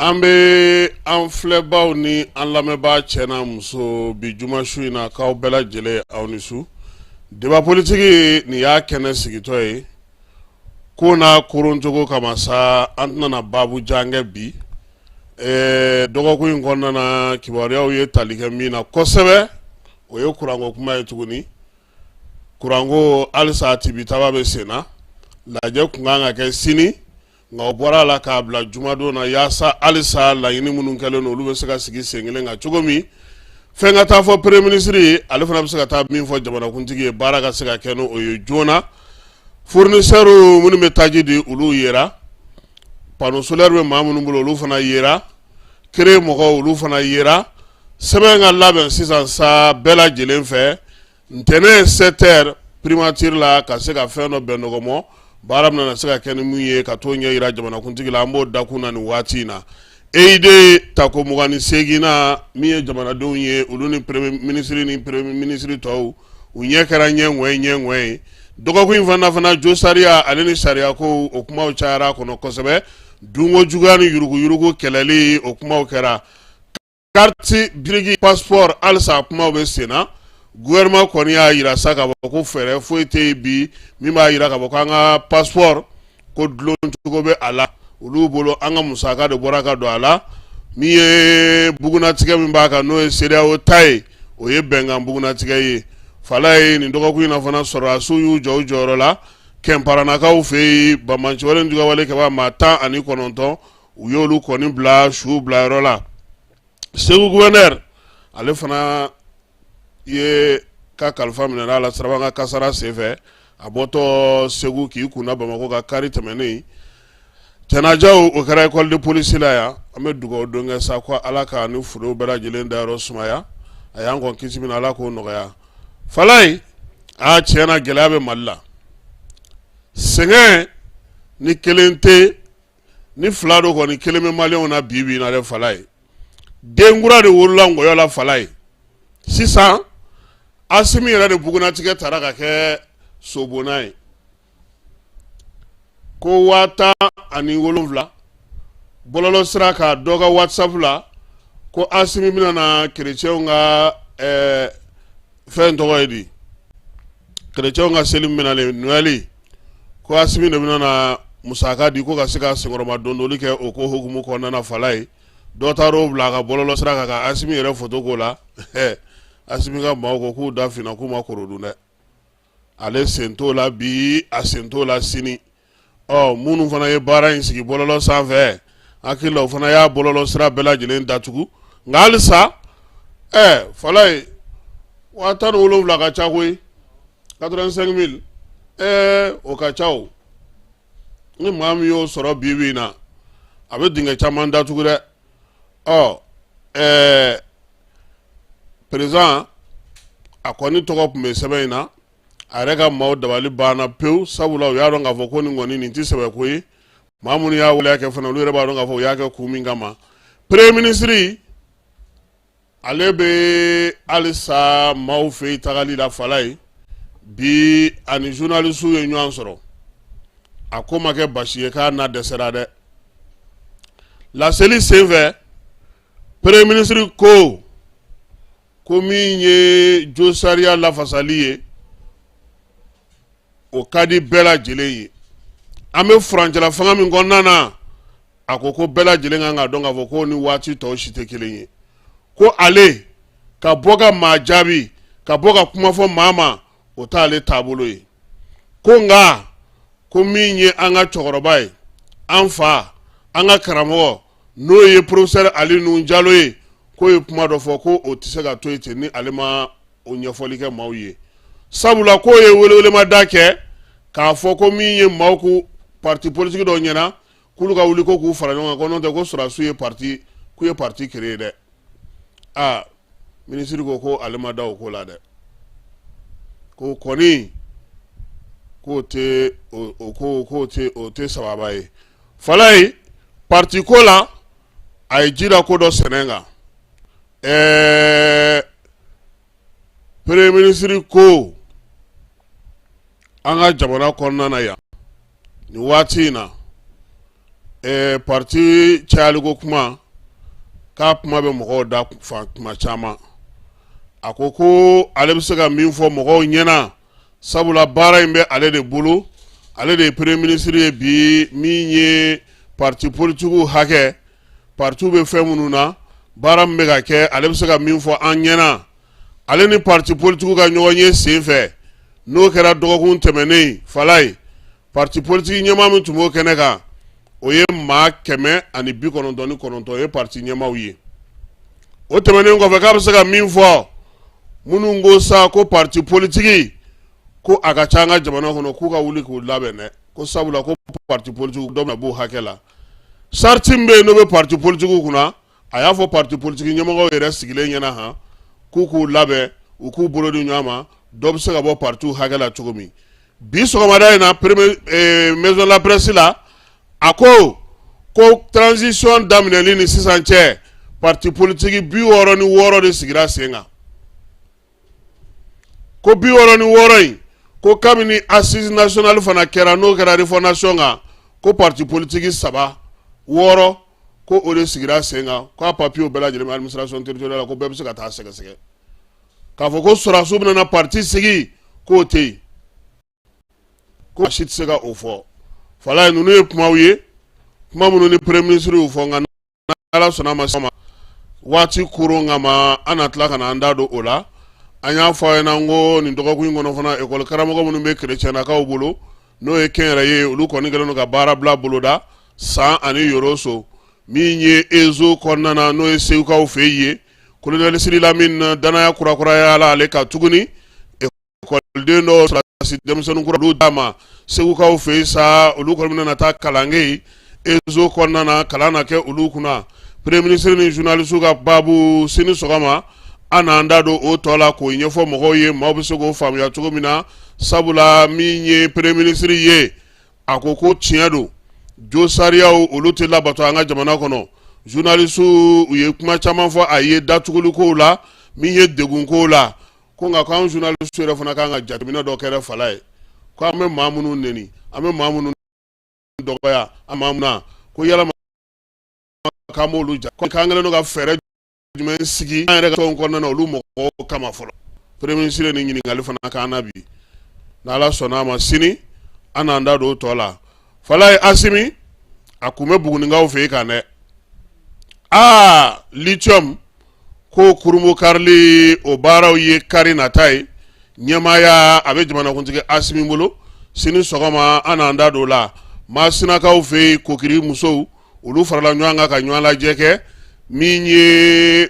An bɛ an filɛbaw ni an lamɛnbaa cɛ n'a muso bi juma su in na k'aw bɛɛ lajɛlen aw ni su. Débat politique nin y'a kɛnɛ sigitɔ ye ko n'a koroncogo kama sa an tɛna na baabu jan kɛ bi. Dɔgɔkun in kɔnɔna na kibaruyaw ye tali kɛ min na kosɛbɛ, o ye kuranko kuma ye tuguni. Kuranko halisa tibitaba bɛ sen na, lajɛ tun kan ka kɛ sini, nka o bɔra a la k'a bila jumadon na yaasa halisa laɲini minnu kɛlen don olu bɛ se ka sigi sen kelen kan cogo min, fɛn ka taa fɔ premier ministre ye, ale fana bɛ se ka taa min fɔ jamanakuntigi ye, baara ka se ka kɛ n'o ye joona. Fournisseurs minnu bɛ taji di olu yera, panneau solaire bɛ maa minnu bolo olu fana yera, CREE mɔgɔw olu fana yera. Sɛbɛn ka labɛn sisan sa bɛɛ lajɛlen fɛ ntɛnɛn 7 heures primature la ka se ka fɛn dɔ bɛn nɔgɔmɔ baara bɛna na se ka kɛ ni mun ye ka t'o ɲɛ yira jamanakuntigi la. An b'o dakun na nin waati in na. EID tako 28nan min ye jamanadenw ye, olu ni premier ministre ni premier ministre tɔw u ɲɛ kɛra ɲɛ ŋɔye ɲɛ ŋɔye ye. Dɔgɔkun in fana josariya ale ni sariyako o kumaw cayara a kɔnɔ kosɛbɛ. Dunko juguya ni yuruguyurugu kɛlɛli o kumaw kɛra. Carte biriki passeport halisa kumaw bɛ sen na. Gouvernement kɔni y'a jira sa k'a fɔ ko fɛɛrɛ foyi tɛ yen bi min b'a jira k'a fɔ k'an ka passeport ko duloncogo bɛ a la. Olu bolo an ka musaka de bɔra ka don a la. Min ye bugunnatigɛ min b'a kan n'o ye CEDEAO ta ye, o ye bɛnkan bugunnatigɛ ye. Falaye nin dɔgɔkun in na fana sɔrɔdasiw y'u jɔ u jɔyɔrɔ la Kɛnparanakaw fɛ yen, banbaanciwale ni juguyawale kɛbaa maa 19 u y'olu kɔni bila su bilayɔrɔ la. Segu gouverneur ale fana ye ka kalifa minɛ a la sirabakan kasara senfɛ, a bɔtɔ Segu k'i kunda Bamakɔ kan kari tɛmɛnen. Janajaw o kɛra école de police la yan. An bɛ dugawu don kɛ sa ko Ala ka ni furew bɛɛ lajɛlen dayɔrɔ sumaya, a y'an kɔn kisi min na Ala k'o nɔgɔya. Falaye, aa tiɲɛ na gɛlɛya bɛ Mali la, sɛgɛn ni kelen tɛ ni fila don kɔni kelen bɛ maliyɛnw na bi bi in na dɛ. Falaye, den kura de wolola nkɔyɔ la. Falaye, sisan Asimi yɛrɛ de bugunnatigɛ taara ka kɛ sobonna ye ko 17,000 bɔlɔlɔ sira kan dɔ ka WhatsApp la ko Asimi bɛna na kerecɛnw ka fɛn tɔgɔ ye di, kerecɛnw ka seli min bɛna Noël, ko Asimi de bɛna na musaka di ko ka se ka senkɔrɔma dondoli kɛ o ko hukumu kɔnɔna na. Falaye, dɔ taara o bila a ka bɔlɔlɔ sira kan ka Asimi yɛrɛ foto k'o la. Asimi ka maaw ko k'u da finna k'u ma koro dun dɛ, ale sen t'o la bi, a sen t'o la sini. Ɔ minnu fana ye baara in sigi bɔlɔlɔ sanfɛ, hakili la o fana y'a bɔlɔlɔ sira bɛɛ lajɛlen datugu. Nka halisa Falaye, 17,000 ka ca koyi, 85 000 o ka ca o. Ni maa min y'o sɔrɔ bi bi in na, a bɛ dingɛ caman datugu dɛ. Ɔ président a kɔni tɔgɔ tun bɛ sɛbɛn in na, a yɛrɛ ka maaw dabali banna pewu, sabula u y'a dɔn k'a fɔ ko nin kɔni nin tɛ sɛbɛ ko ye. Maa minnu y'a waleya kɛ fana, olu yɛrɛ b'a dɔn k'a fɔ u y'a kɛ kun min kama. Premier ministre ale bɛ halisa maaw fɛ yen tagali la. Falaye, bi ani journaliste ye ɲɔgɔn sɔrɔ, a ko ma kɛ basi ye k'a na dɛsɛra dɛ. Laseli senfɛ, premier ministre ko min ye josariya lafasali ye, o ka di bɛɛ lajɛlen ye. An bɛ furancɛla fanga min kɔnɔna na, A ko ko bɛɛ lajɛlen kan k'a dɔn k'a fɔ ko ni waati tɔw si tɛ kelen ye, ko ale ka bɔ ka maa jaabi, ka bɔ ka kuma fɔ maa ma, o t'ale taabolo ye. Ko nka ko min ye an ka cɛkɔrɔba ye, an fa, an ka karamɔgɔ, n'o ye professeur Ali Nuhu Jalo ye, k'o ye kuma dɔ fɔ, ko o tɛ se ka to yen ten ni ale ma o ɲɛfɔli kɛ maaw ye, sabula k'o ye welewelemada kɛ k'a fɔ ko min ye maaw ko parti politique dɔw ɲɛna k'olu ka wuli ko k'u fara ɲɔgɔn kan, ko n'o tɛ ko sɔrɔdasiw ye parti, k'u ye parti créer dɛ. Aa, minisiri ko ko ale ma da o ko la dɛ, ko kɔni k'o tɛ o ko k'o tɛ o tɛ sababa ye. Falaye, parti ko la, a ye ji da ko dɔ sɛnɛ kan. Premier ministre ko an ka jamana kɔnɔna na yan nin waati in na, parti cayaliko kuma, k'a kuma bɛ mɔgɔw da fan kuma caman. A ko ko ale bɛ se ka min fɔ mɔgɔw ɲɛna, sabula baara in bɛ ale de bolo, ale de ye premier ministre ye bi, min ye parti politigiw hakɛ, partiw bɛ fɛn minnu na, baara min bɛ ka kɛ, ale bɛ se ka min fɔ an ɲɛna, ale ni parti politigiw ka ɲɔgɔn ye sen fɛ, n'o kɛra dɔgɔkun tɛmɛnen. Falaye, parti politique ɲɛmaa min tun b'o kɛnɛ kan, o ye maa 199 ye, parti ɲɛmaaw ye. O tɛmɛnen kɔfɛ, k'a bɛ se ka min fɔ minnu ko sa ko parti politique ko a ka ca an ka jamana kɔnɔ, k'u ka wuli k'u labɛn dɛ, ko sabula ko parti politique dɔ bɛna b'o hakɛ la. Charte min bɛ yen, n'o bɛ parti politique kunna, a y'a fɔ parti politique ɲɛmɔgɔw yɛrɛ sigilen ɲɛna han, k'u k'u labɛn, u k'u bolo di ɲɔgɔn ma, dɔ bɛ se ka bɔ partiw hakɛ la cogo min. Bi sɔgɔmada in na, premier maison de la presse la, a ko ko transition daminɛli ni sisan cɛ, parti politique 66 de sigira sen kan. Ko 66 in, ko kabini assise nationale fana kɛra, n'o kɛra refondation kan, ko parti politique saba wɔɔrɔ, ko o de sigira sen kan, k'a papiyew bɛɛ lajɛlen bɛ administration territoriale la, ko bɛɛ bɛ se ka taa sɛgɛsɛgɛ. K'a fɔ ko sɔrɔdasiw bɛna na parti sigi, k'o tɛ yen, ko si tɛ se ka o fɔ. Falaye, ninnu ye kumaw ye, kuma minnu ni premier ministre y'u fɔ, nka n'Ala sɔnna ma ma waati koron kama, an na tila ka na an da don o la. An y'a fɔ aw ɲɛna n ko nin dɔgɔkun in kɔnɔ fana, ekɔli karamɔgɔ minnu bɛ kerecɛnnakaw bolo, n'o ye kɛnyɛrɛye ye, olu kɔni kɛlen don ka baara bila boloda San ani Yoroso. Min ye Ezo kɔnɔna na, n'o ye Segukaw fɛ yen, colonel Sidi Lamine danaya kurakuraya la ale ka tuguni ekɔliden dɔw, sɔrɔdasi denmisɛnnin kura olu d'a ma Segukaw fɛ yen sa, olu kɔni bɛna taa kalan kɛ yen Ezo kɔnɔna na, kalan na kɛ olu kunna. Premier ministre ni journaliste ka baabu sini sɔgɔma, an n'an da don o tɔ la k'o ɲɛfɔ mɔgɔw ye, maaw bɛ se k'o faamuya cogo min na, sabula min ye premier ministre ye, a ko ko tiɲɛ don, jo sariyaw olu tɛ labato an ka jamana kɔnɔ. Journaliste u ye kuma caman fɔ a ye datugulikow la, min ye degun kow la, ko nka k'an journaliste yɛrɛ fana kan ka jateminɛ dɔ kɛ Falaye, ko an bɛ maa minnu neni, an bɛ maa minnu dɔgɔya, an maa minnu na ko yalama k'an b'olu ja, k'an kɛlen don ka fɛɛrɛ jumɛn sigi an yɛrɛ ka tɔn kɔnɔna na olu mɔgɔw kama fɔlɔ. Premier ministre ni ɲininkali fana k'an na bi, n'Ala sɔnna a ma, sini an n'an da don o tɔ la. Falaye, Asimi a kun bɛ Bugunikaw fɛ yen kan dɛ. Aa, lithium ko kurunbonkarili, o baaraw ye kari nata ye, ɲɛmaaya a bɛ jamanakuntigi Asimi bolo. Sini sɔgɔma an n'an da don o la. Masinakaw fɛ yen, Kokiri musow, olu farala ɲɔgɔn kan ka ɲɔgɔn lajɛ kɛ. Min ye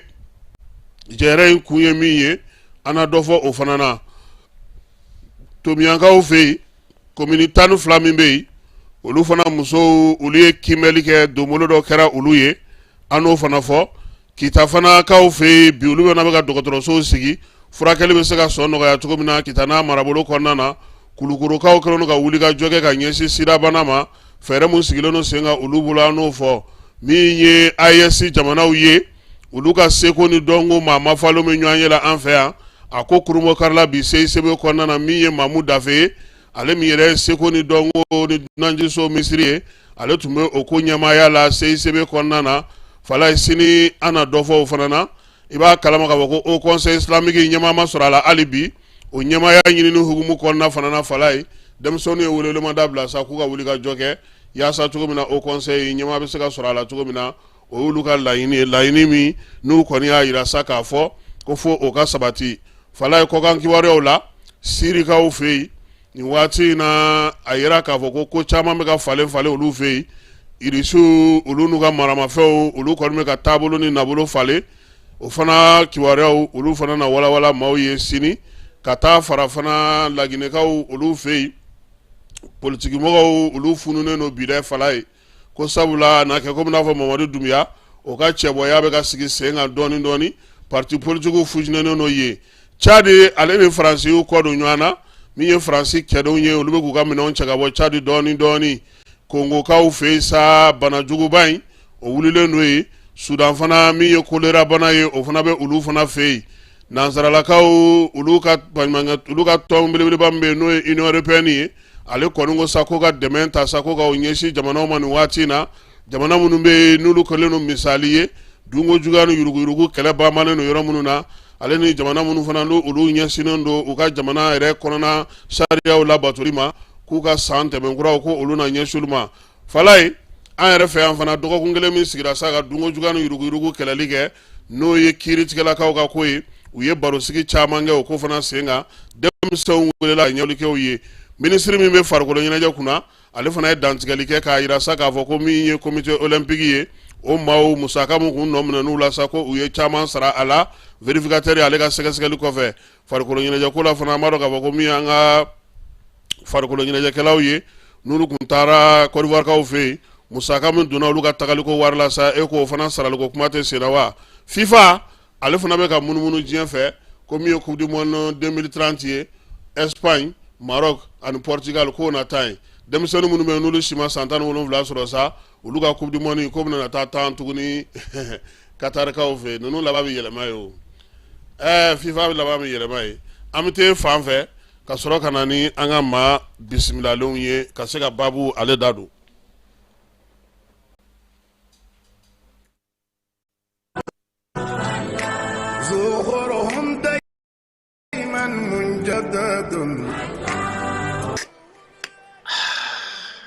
jɛrɛ in kun ye min ye, an na dɔ fɔ o fana na. Tomiyankaw fɛ yen, komini 12 min bɛ yen, olu fana musow, olu ye kiimɛli kɛ, donbolo dɔ kɛra olu ye, an n'o fana fɔ. Kita fana kaw fɛ yen bi, olu fana bɛ ka dɔgɔtɔrɔsow sigi, furakɛli bɛ se ka sɔn nɔgɔya cogo min na Kita n'a marabolo kɔnɔna na. Kulukorokaw kɛlen don ka wuli ka jɔ kɛ ka ɲɛsin sidabana ma, fɛɛrɛ mun sigilen don sen kan olu bolo, an n'o fɔ. Min ye AES jamanaw ye, olu ka seko ni dɔnko maa mafalen bɛ ɲɔgɔn ye la an fɛ yan. A ko kurunbonkarila bi CICB kɔnɔna na, min ye Mamu Dafe ye, ale min yɛrɛ ye seko ni dɔnko ni dunanjiginso minisiri ye, ale tun bɛ o ko ɲɛmaaya la CICB kɔnɔna na. Falaye, sini an na dɔ fɔ o fana na. I b'a kalama k'a fɔ ko Haut Conseil islamique ɲɛmaa ma sɔrɔ a la hali bi. O ɲɛmaaya ɲinini hukumu kɔnɔna fana na, Falaye, denmisɛnninw ye welewelemada bila sa k'u ka wuli ka jɔ kɛ. yaasa cogo min na haut conseil ɲɛmaa bɛ se ka sɔrɔ a la cogo min na o y'olu ka laɲini ye laɲini min n'u kɔni y'a jira sa k'a fɔ ko fo o ka sabati Falaye kɔkan kibaruyaw la Sirikaw fɛ yen nin waati in na a yira k'a fɔ ko ko caman bɛ ka falen falen olu fɛ yen Irisiw olu n'u ka maramafɛnw olu kɔni bɛ ka taabolo ni nabolo falen o fana kibaruyaw olu fana na walawala maaw ye sini ka taa fara fana Laginɛkaw olu fɛ yen politikimɔgɔw olu fununen don bi dɛ Falaye ko sabula n'a kɛ komi n'a fɔ Mamadu Dunbiya o ka cɛbɔya bɛ ka sigi sen kan dɔɔni dɔɔni parti politikiw fusionnénen don yen Cadi ale ni Faransi y'u kɔ don ɲɔgɔn na min ye Faransi cɛdenw ye olu bɛ k'u ka minɛnw cɛ ka bɔ Cadi dɔɔni dɔɔni Kongokaw fɛ yen sa bana juguba in o wulilen don yen Sudan fana min ye kolera bana ye o fana bɛ olu fana fɛ yen nansaralakaw olu ka tɔn belebeleba min bɛ yen n'o ye Union européenne ye ale kɔni ko sa ko ka dɛmɛ ta sa ko ka o ɲɛsin jamanaw ma nin waati in na jamana minnu bɛ yen n'olu kɛlen don misali ye dunko juguya ni yuruguyurugu kɛlɛ banbannen don yɔrɔ minnu na ale ni jamana minnu fana n'olu olu ɲɛsinnen don u ka jamana yɛrɛ kɔnɔna sariyaw labatoli ma k'u ka san tɛmɛn kuraw ko olu na ɲɛsin olu ma Falaye an yɛrɛ fɛ yan fana dɔgɔkun kelen min sigira sa ka dunko juguya ni yuruguyurugu kɛlɛli kɛ n'o ye kiiritigɛlakaw ka ko ye u ye barosigi caman kɛ o ko fana sen kan denmisɛnw welela ka ɲɛfɔli kɛ u ye minisiri min bɛ farikolo ɲɛnajɛ kunna ale fana ye dantigɛli kɛ k'a jira sa k'a fɔ ko min ye comité olympique ye o maaw musaka min kun nɔ minɛn'u la sa ko u ye caman sara a la vérificateur ale ka sɛgɛsɛgɛli kɔfɛ farikolo ɲɛnajɛ ko la fana an b'a dɔn k'a fɔ ko min y'an ka farikolo ɲɛnajɛkɛlaw ye n'olu kun taara Côte d'Ivoirekaw fɛ yen musaka min donna olu ka tagaliko wari la sa e k'o fana saraliko kuma tɛ sen na wa FIFA ale fana bɛ ka munumunu diɲɛ fɛ ko min ye coupe du monde 2030 ye Espagne Maroc ani Portugal k'o na taa yen denmisɛnnin minnu bɛ yen n'olu si ma san 17 sɔrɔ sa olu ka coupe du monde k'o bɛna taa tan tuguni Qatarkaw fɛ ninnu laban bɛ yɛlɛma ye o ɛɛ FIFA laban bɛ yɛlɛma ye an bɛ taa fan fɛ ka sɔrɔ ka na ni an ka maa bisimilalenw ye ka se ka baabu ale da don.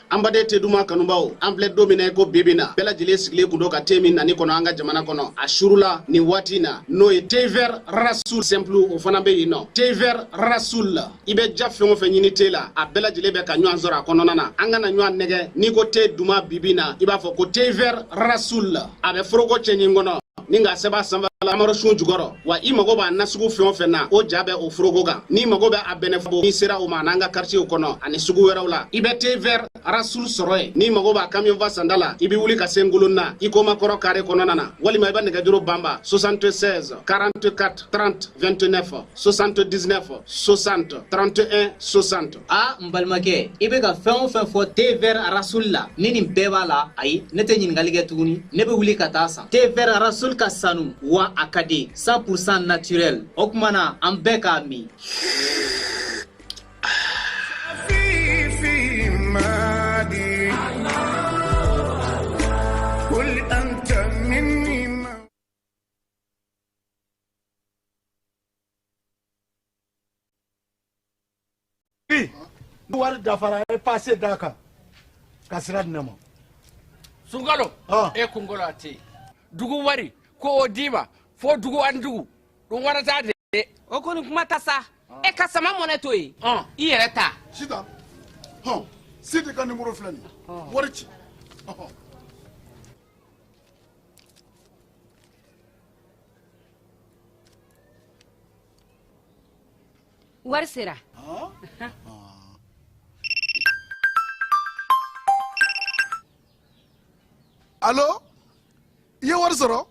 An baden te duman kanubaw an filɛ don min na i ko bi bi na bɛɛ lajɛlen sigilen kun don ka te min nani kɔnɔ an ka jamana kɔnɔ a surula nin waati in na n'o ye thé vert Rasoul simple o fana bɛ yen nɔ thé vert Rasoul i bɛ ja fɛn o fɛn ɲini te la a bɛɛ lajɛlen bɛ ka ɲɔgɔn sɔrɔ a kɔnɔna na an kana ɲɔgɔn nɛgɛ n'i ko te duman bi bi na i b'a fɔ ko thé vert Rasoul a bɛ foroko cɛɲi kɔnɔ ni k'a sɛbɛn a sanfɛ la amaro sun jukɔrɔ wa i mago b'a nasugu fɛn o fɛn na o ja bɛ o foroko kan n'i mago bɛ a bɛnɛ n'i sera o ma n'an ka quartier kɔnɔ ani sugu wɛrɛw la i bɛ thé vert Rasoul sɔrɔ yen n'i mago b'a camion fa sanda la i bɛ wuli ka se Ngolona i koma kɔrɔ carré kɔnɔna na walima i bɛ nɛgɛjuru banba 76 44 30 29 79 60 31 60 a n balimakɛ i bɛ ka fɛn o fɛn fɔ thé vert Rasoul la ni nin bɛɛ b'a la ayi ne tɛ ɲininkali kɛ tuguni ne bɛ wuli ka taa san thé vert Rasoul ka sanu wa a ka di 100% naturel o tuma na an bɛɛ k'a min Wari dafara e pase d'a kan ka sira di ne ma sunkalo e kunkolo a tɛ dugu wari ko o d'i ma fo dugu ani dugu ɗum warata de o kɔni kuma ta sa e ka sama mɔnɛ to yen i yɛrɛ ta sitan hɔn sidi ka nimoro filɛ nin wari ci Wari sera alo i ye wari sɔrɔ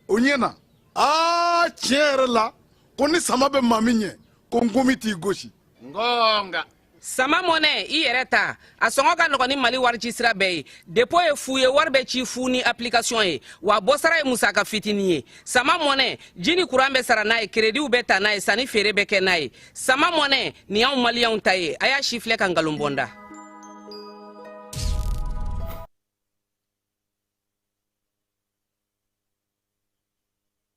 o ɲɛna aa tiɲɛ yɛrɛ la ko ni sama bɛ maa min ɲɛ ko nkomi t'i gosi gonga sama mɔnɛ i yɛrɛ ta a sɔngɔ ka nɔgɔn ni mali warici sira bɛɛ ye dépôt ye fu ye wari bɛ ci fu ni application ye wa bɔsara ye musaka fitinin ye sama mɔnɛ ji ni kuran bɛ sara n'a ye kerediw bɛ ta n'a ye sanni feere bɛ kɛ n'a ye sama mɔnɛ nin y'anw maliyɛnw ta ye a y'a sifilɛ ka nkalon bɔ n da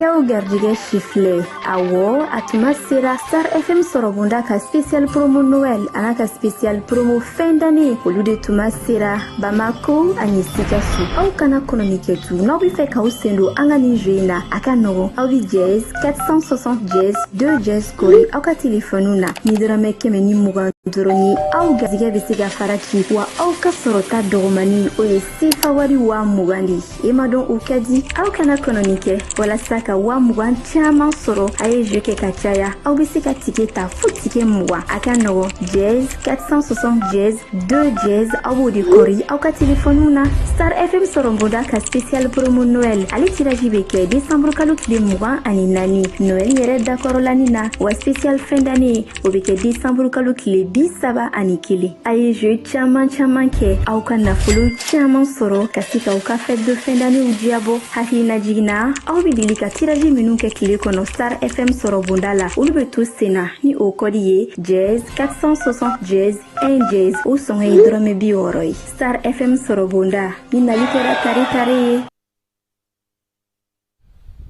Y'aw garijɛgɛ sifilɛ, awɔ, a tuma sera. Star FM sɔrɔbonda ka spécial promo Noël an'a ka spécial promo fin d'année, olu de tuma sera Bamako ani Sikaso. Aw kana kɔnɔni kɛ tu. N'aw bɛ fɛ k'aw sen don an ka nin jeu in na, a ka nɔgɔn. Aw bɛ dièse 460 dièse 2 dièse kori aw ka telefɔniw na ni dɔrɔmɛ 120 dɔrɔn ye. Aw garijɛgɛ bɛ se ka fara ci wa aw ka sɔrɔta dɔgɔmani, o ye sefa wari 20 000 de ye. E ma dɔn, o ka di. Aw kana kɔnɔni kɛ. Walasa ka 20 000 caman sɔrɔ, a ye jeu kɛ ka caya. Aw bɛ se ka ticket ta fo ticket 20. A ka nɔgɔn, dièse 460 dièse 2 dièse, aw b'o de kɔri aw ka telefɔniw na. Star FM sɔrɔbonda ka spécial promo Noël, ale tirage bɛ kɛ décembre kalo tile 24, Noël yɛrɛ dakɔrɔlani na, wa spécial fin d'année, o bɛ kɛ décembre kalo tile 31. A ye jeu caman caman kɛ, aw ka nafolo caman sɔrɔ ka se k'aw ka fête de fin d'année diyabɔ. Hakilina jiginna, aw bɛ deli ka tirage minnu kɛ tile kɔnɔ Star FM sɔrɔbonda la, olu bɛ to sen na ni o kɔdi ye dièse 460 dièse 1 dièse. O sɔngɔ ye dɔrɔmɛ 60 ye. Star FM sɔrɔbonda ni nali kɛra tare tare ye.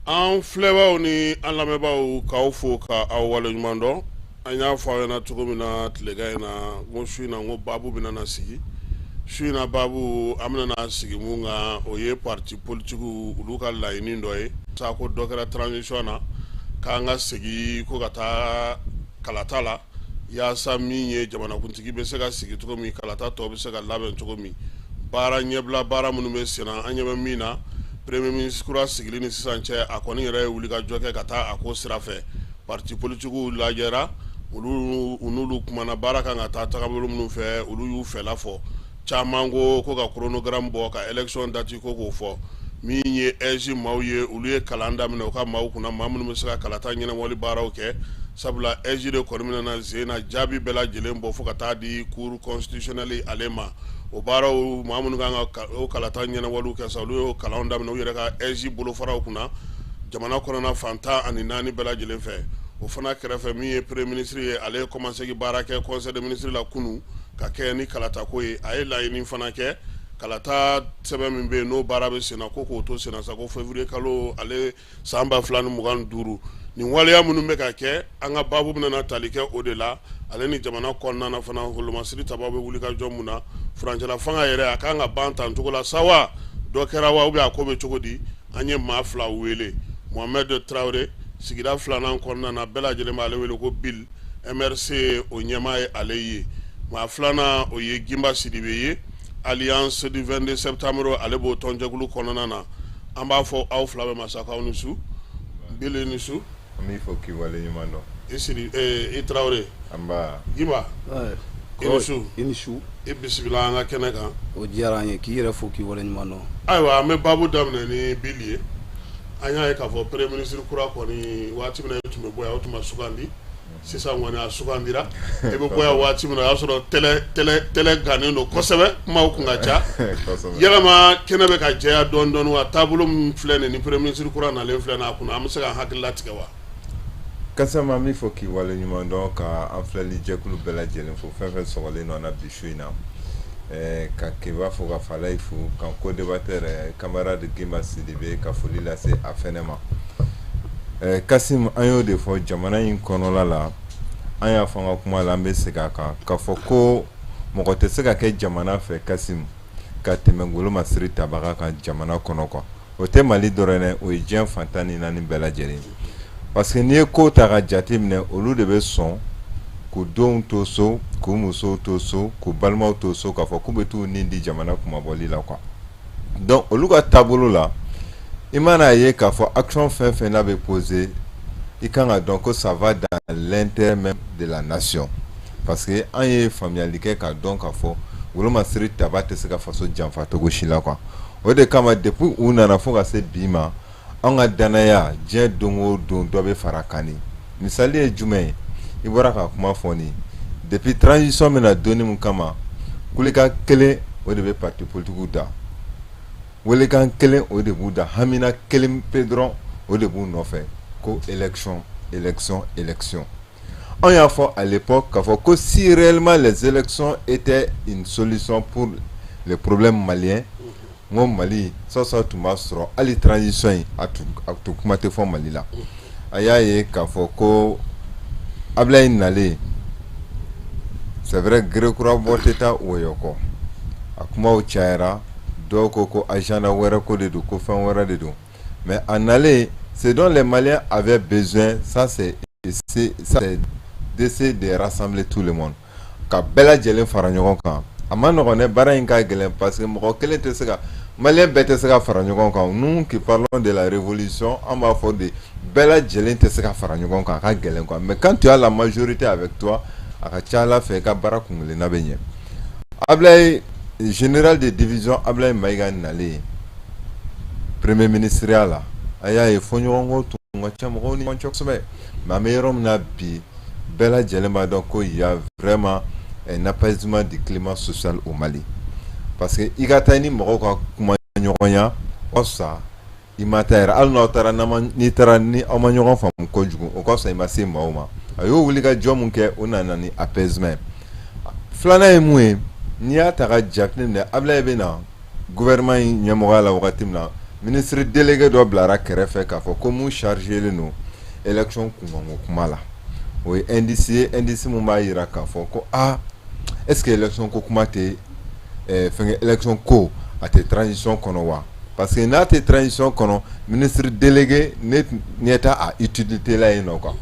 An filɛbaw ni an lamɛnbaaw, k'aw fo ka aw waleɲuman dɔn. An y'a fɔ aw ɲɛna cogo min na tilegan in na, ko su in na, ko baabu bɛna na sigi. Su in na baabu, an bɛna na sigi mun kan, o ye parti politique olu ka laɲini dɔ ye sa, ko dɔ kɛra transition na, k'an ka segin ko ka taa kalata la, yaasa min ye jamanakuntigi bɛ se ka sigi cogo min, kalata tɔ bɛ se ka labɛn cogo min, baara ɲɛbila baara minnu bɛ senna. An ɲɛ bɛ min na, premier ministre kura sigili ni sisan cɛ, a kɔni yɛrɛ ye wulikajɔ kɛ ka taa a ko sira fɛ. Parti politiques lajɛra, olu u n'olu kumana baara kan ka taa tagabolo minnu fɛ, olu y'u fɛla fɔ. Caman ko ko ka chronogramme bɔ ka élection date ko k'o fɔ. Min ye AIGE maaw ye, olu ye kalan daminɛ u ka maaw kunna, maa minnu bɛ se ka kalata ɲɛnabɔli baaraw kɛ, sabula AIGE de kɔni bɛna na sen na jaabi bɛɛ lajɛlen bɔ fo ka taa di Cour constitutionnelle ale ma. O baaraw, maa minnu kan ka o kalata ɲɛnabɔliw kɛ sa, olu y'o kalanw daminɛ u yɛrɛ ka AIGE bolofaraw kunna jamana kɔnɔna fan 14 bɛɛ lajɛlen fɛ. O fana kɛrɛfɛ, min ye premier ministre ye, ale ye commencé baara kɛ conseil des ministres la kunun ka kɛ ni kalatako ye. A ye laɲini fana kɛ, kalata sɛbɛn min bɛ yen, n'o baara bɛ senna, ko k'o to senna sa, ko février kalo ale san 2025. Nin waleya minnu bɛ ka kɛ, an ka baabu bɛna tali kɛ o de la, ale ni jamana kɔnɔna na fana, wolomasiri tabaw bɛ wuli ka jɔ mun na, furancɛla fanga yɛrɛ, a kan ka ban tan cogo la sa wa, dɔ kɛra wa, ou bien a ko bɛ cogo di? An ye maa fila wele: Mohamed Traoré, sigida filanan kɔnɔna na, bɛɛ lajɛlen b'ale wele ko Bill, MRC o ɲɛmaa ye ale ye. Maa filanan, o ye Gimba Sidibe ye, Alliance du 22 septembre, ale b'o tɔnjɛkulu kɔnɔna na. An b'a fɔ aw fila bɛɛ ma sa k'aw ni su. Bill, i ni su. An b'i fɔ k'i waleɲuman dɔn. I siri i Tarawele. Nba. Gimba, i ni su. I ni su. I bisimila an ka kɛnɛ kan. O diyara an ye k'i yɛrɛ fo k'i waleɲuman dɔn. Ayiwa, an bɛ baabu daminɛ ni Bill ye. An y'a ye k'a fɔ premier ministre kura kɔni, waati min na e tun bɛ bɔ yan, o tun ma sugandi. Sisan kɔni a sugandira. E bɛ bɔ yan waati min na, o y'a sɔrɔ tɛlɛ gannen don kosɛbɛ, kumaw kun ka ca. Yalama kɛnɛ bɛ ka jɛya dɔɔni dɔɔni wa? Taabolo min filɛ nin ni premier ministre kura nalen filɛ nin a kunna, an bɛ se k'an hakili latigɛ wa? Kasama, an b'i fɔ k'i waleɲuman dɔn, ka an filɛli jɛkulu bɛɛ lajɛlen fo, fɛn fɛn sɔgɔlen don an na bi su in na, ka Keba fo, ka Falayi fo, ka co-débatteur camarade Gimba Sidibe ka foli lase a fɛnɛ ma. Kasim, an y'o de fɔ jamana in kɔnɔla la, an y'a fɔ an ka kuma la, an bɛ segin a kan k'a fɔ ko mɔgɔ tɛ se ka kɛ jamana fɛ, Kasim, ka tɛmɛ golomasiri tabaga kan jamana kɔnɔ quoi. O tɛ Mali dɔrɔn dɛ, o ye diɲɛ fan 14 bɛɛ lajɛlen, parce que n'i ye ko ta ka jate minɛ, olu de bɛ sɔn k'u denw to so, k'u musow to so, k'u balimaw to so, k'a fɔ k'u bɛ t'u nin di jamana kunmabɔli la quoi. Donc olu ka taabolo la, i mana ye k'a fɔ action fɛn fɛn n'a bɛ poser, i kan ka dɔn ko ça va dans l'intérêt même de la nation, parce que an ye faamuyali kɛ k'a dɔn k'a fɔ wolomasiri taba tɛ se ka faso janfa cogo si la quoi. O de kama, depuis u nana fo ka se bi ma, an ka danaya, diɲɛ don o don dɔ bɛ fara kan. Ni misali ye jumɛn ye? I bɔra ka kuma fɔ nin, depuis transition bɛna donni min kama, kulekan kelen o de bɛ parti politique da, welekan kelen o de b'u da, hamina kelen pe dɔrɔn o de b'u nɔfɛ, ko élection, élection, élection. Anw y'a fɔ à l'époque k'a fɔ ko si réellement les élections étaient une solution pour les problèmes maliens, N ko Mali sɔsɔ tun b'a sɔrɔ hali transition in a tun kuma tɛ fɔ Mali la. A y'a ye k'a fɔ ko Ablaye nalen, c'est vrai, gerekura bɔ tɛ taa wɔyɔ kɔ. A kumaw cayara, dɔw ko ko agenda wɛrɛ ko de don, ko fɛn wɛrɛ de don. Mais a nalen, ce dont les Maliens avaient besoin, ça c'est d'essayer de rassembler tout le monde, ka bɛɛ lajɛlen fara ɲɔgɔn kan. A ma nɔgɔn dɛ, baara in ka gɛlɛn, parce que mɔgɔ kelen tɛ se ka, malien bɛɛ tɛ se ka fara ɲɔgɔn kan. Nous qui parlons de la révolution, an b'a fɔ de, bɛɛ lajɛlen tɛ se ka fara ɲɔgɔn kan, a ka gɛlɛn quoi. Mais quand tu as la majorité avec toi, a ka ca Ala fɛ, i ka baara kunkelenna bɛ ɲɛ. Ablaye, général de division Ablaye Mayiga nalen premier ministre ya la, a y'a ye fɔɲɔgɔnkɔ tun ka ca mɔgɔw ni ɲɔgɔn cɛ kosɛbɛ. Mais an bɛ yɔrɔ min na bi, bɛɛ lajɛlen b'a dɔn ko il y a vraiment un apaisement du climat social au Mali, parce que i ka taa ni mɔgɔw ka kuma ɲɔgɔnya, o ka fisa i ma taa yɛrɛ. Hali n'aw taara, n'i taara ni aw ma ɲɔgɔn faamu kojugu, o ka fisa i ma se maaw ma. A y'o wuli ka jɔ mun kɛ, o nana ni apaisement. Filanan ye mun ye? N'i y'a ta ka jateminɛ, Ablaye bɛ na gouvernement in ɲɛmɔgɔya la wagati min na, ministre délégué dɔ bilara kɛrɛfɛ k'a fɔ ko mun chargé len don élection kunkanko kuma la. O ye indice ye, indice mun b'a jira k'a fɔ ko aa, est ce que élection ko kuma tɛ fɛnkɛ, élection ko a tɛ transition kɔnɔ wa? Parce que n'a tɛ transition kɔnɔ, ministre délégué ne ɲɛ t'a a utilité la yen nɔ quoi.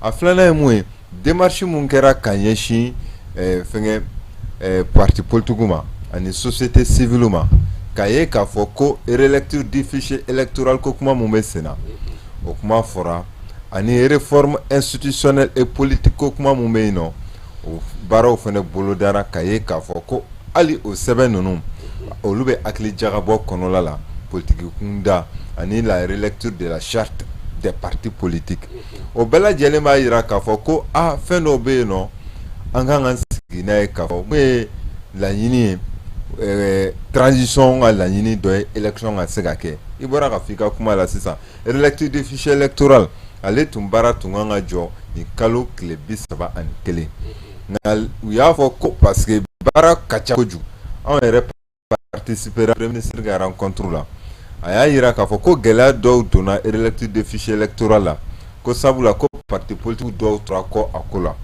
A filanan ye mun ye? Démarche mun kɛra ka ɲɛsin fɛnkɛ parti politique ma ani société civile ma, k'a ye k'a fɔ ko relecture du fichier électoral ko kuma mun bɛ sen na, o kuma fɔra, ani réforme institutionnelle et politique ko kuma mun bɛ yen nɔ, o baaraw fana bolodara, k'a ye k'a fɔ ko hali o sɛbɛn ninnu, olu bɛ hakili jagabɔ kɔnɔla la, politique kunda ani la relecture de la charte des partis politiques. O bɛɛ lajɛlen b'a jira k'a fɔ ko aa, fɛn dɔw bɛ yen nɔ, an kan ka sigi n'a ye k'a fɔ mun ye laɲini ye. Transition ka laɲini dɔ ye élection ka se ka kɛ. I bɔra ka fɔ i ka kuma la sisan, relecture du fichier électoral, ale tun baara tun kan ka jɔ nin kalo tile 31, nka u y'a fɔ ko parce que baara ka ca kojugu. Anw yɛrɛ participera premier ministre ka rencontre la, a y'a jira k'a fɔ ko gɛlɛya dɔw donna relecture du fichier électoral la, ko sabula ko parti politique dɔw tora kɔ a ko la,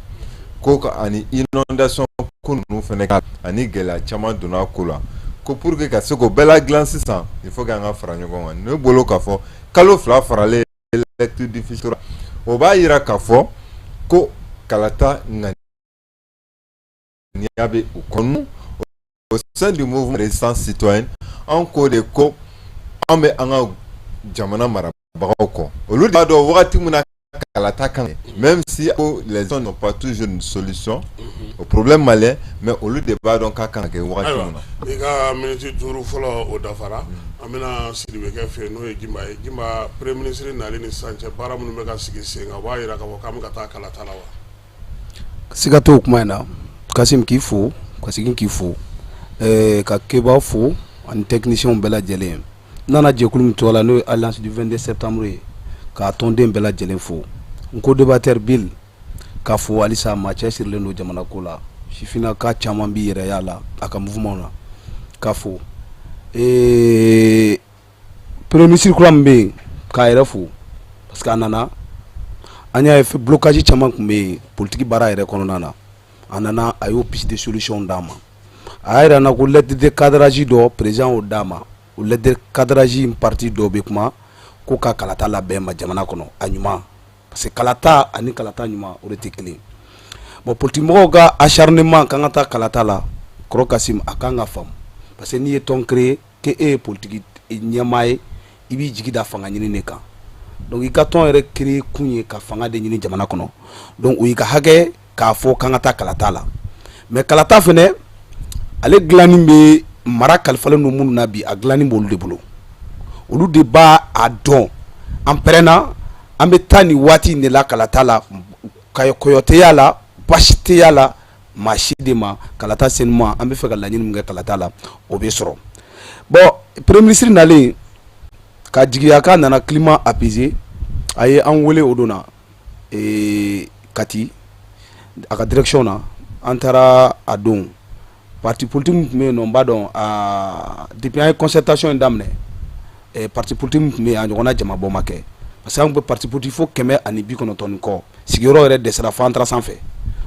ko ani inondation ko ninnu fana, ani gɛlɛya caman donna a ko la, ko pour que ka se k'o bɛɛ ladilan sisan, il faut que an ka fara ɲɔgɔn kan. Ne bolo, k'a fɔ kalo 2 faralen relecture du fichier, o b'a jira k'a fɔ ko kalata ŋaniya bɛ u kɔnɔ. Au sein du mouvement résistance citoyenne, an ko de ko an bɛ an ka jamana marabagaw kɔ, olu de b'a dɔn wagati min na kalata kan, même si les gens n'ont pas toujours une solution au problème malien, mais olu de b'a dɔn k'a kan ka kɛ wagati min na. I ka miniti 5 fɔlɔ, o dafara. An bɛna Sidibe kɛ fɛ yen, n'o ye Jimba ye. Jimba, premier ministre nali ni sisan cɛ, baara minnu bɛ ka sigi sen kan, o b'a jira k'a fɔ k'an bɛ ka taa kalata la wa? Siga t'o kuma in na. Kasim, k'i fo ka segin k'i fo, ka Keba fo ani techniciens bɛɛ lajɛlen. N nana jɛkulu min tɔgɔ la, n'o ye Alliance du 22 septembre ye, k'a tɔnden bɛɛ lajɛlen fo. N ko débatteur Bill k'a fo halisa, maa cɛsirilen don jamana ko la, sifinnaka caman b'i yɛrɛ y'a la a ka mouvement na, k'a fo. Premier ministre kura min bɛ yen, k'a yɛrɛ fo, parce que a nana, an y'a ye blocage caman tun bɛ yen politique baara yɛrɛ kɔnɔna na. A nana, a y'o piste de solution d'an ma. A y'a jira n na ko lettre de cadrage dɔ, président y'o d'a ma. O lettre de cadrage in, partie dɔ bɛ kuma ko ka kalata labɛn ma jamana kɔnɔ a ɲuman, parce que kalata ani kalata ɲuman, o de tɛ kelen. Bon, politique mɔgɔw ka acharnement k'an ka taa kalata la, kɔrɔ Kasim, a kan ka faamu, parce que n'i ye tɔn créer k'e ye politique ɲɛmaa ye, i b'i jigi da fanga ɲini de kan. Donc i ka tɔn yɛrɛ créer kun ye ka fanga de ɲini jamana kɔnɔ. Donc o y'i ka hakɛ k'a fɔ k'an ka taa kalata la. Mais kalata fɛnɛ, ale dilanni bɛ mara kalifalen don minnu na bi, a dilanni b'olu de bolo, olu de b'a a dɔn. An pɛrɛnna, an bɛ taa nin waati in de la kalata la, kɔyɔ tɛ y'a la, basi tɛ y'a la maa si de ma. Kalata senuma, an bɛ fɛ ka laɲini min kɛ kalata la, o bɛ sɔrɔ. Bon, premier ministre nalen ka jigiya k'a nana climat apaiser, a ye an wele o don na Kati, a ka direction na. An taara a don. Parti politique min tun bɛ yen nɔ, n b'a dɔn, depuis an ye concertation in daminɛ, parti politique min tun bɛ yen, a ɲɔgɔnna jamabɔ ma kɛ, parce que an tun bɛ parti politique fo 190 ni kɔ. Sigiyɔrɔ yɛrɛ dɛsɛra fo an taara sanfɛ.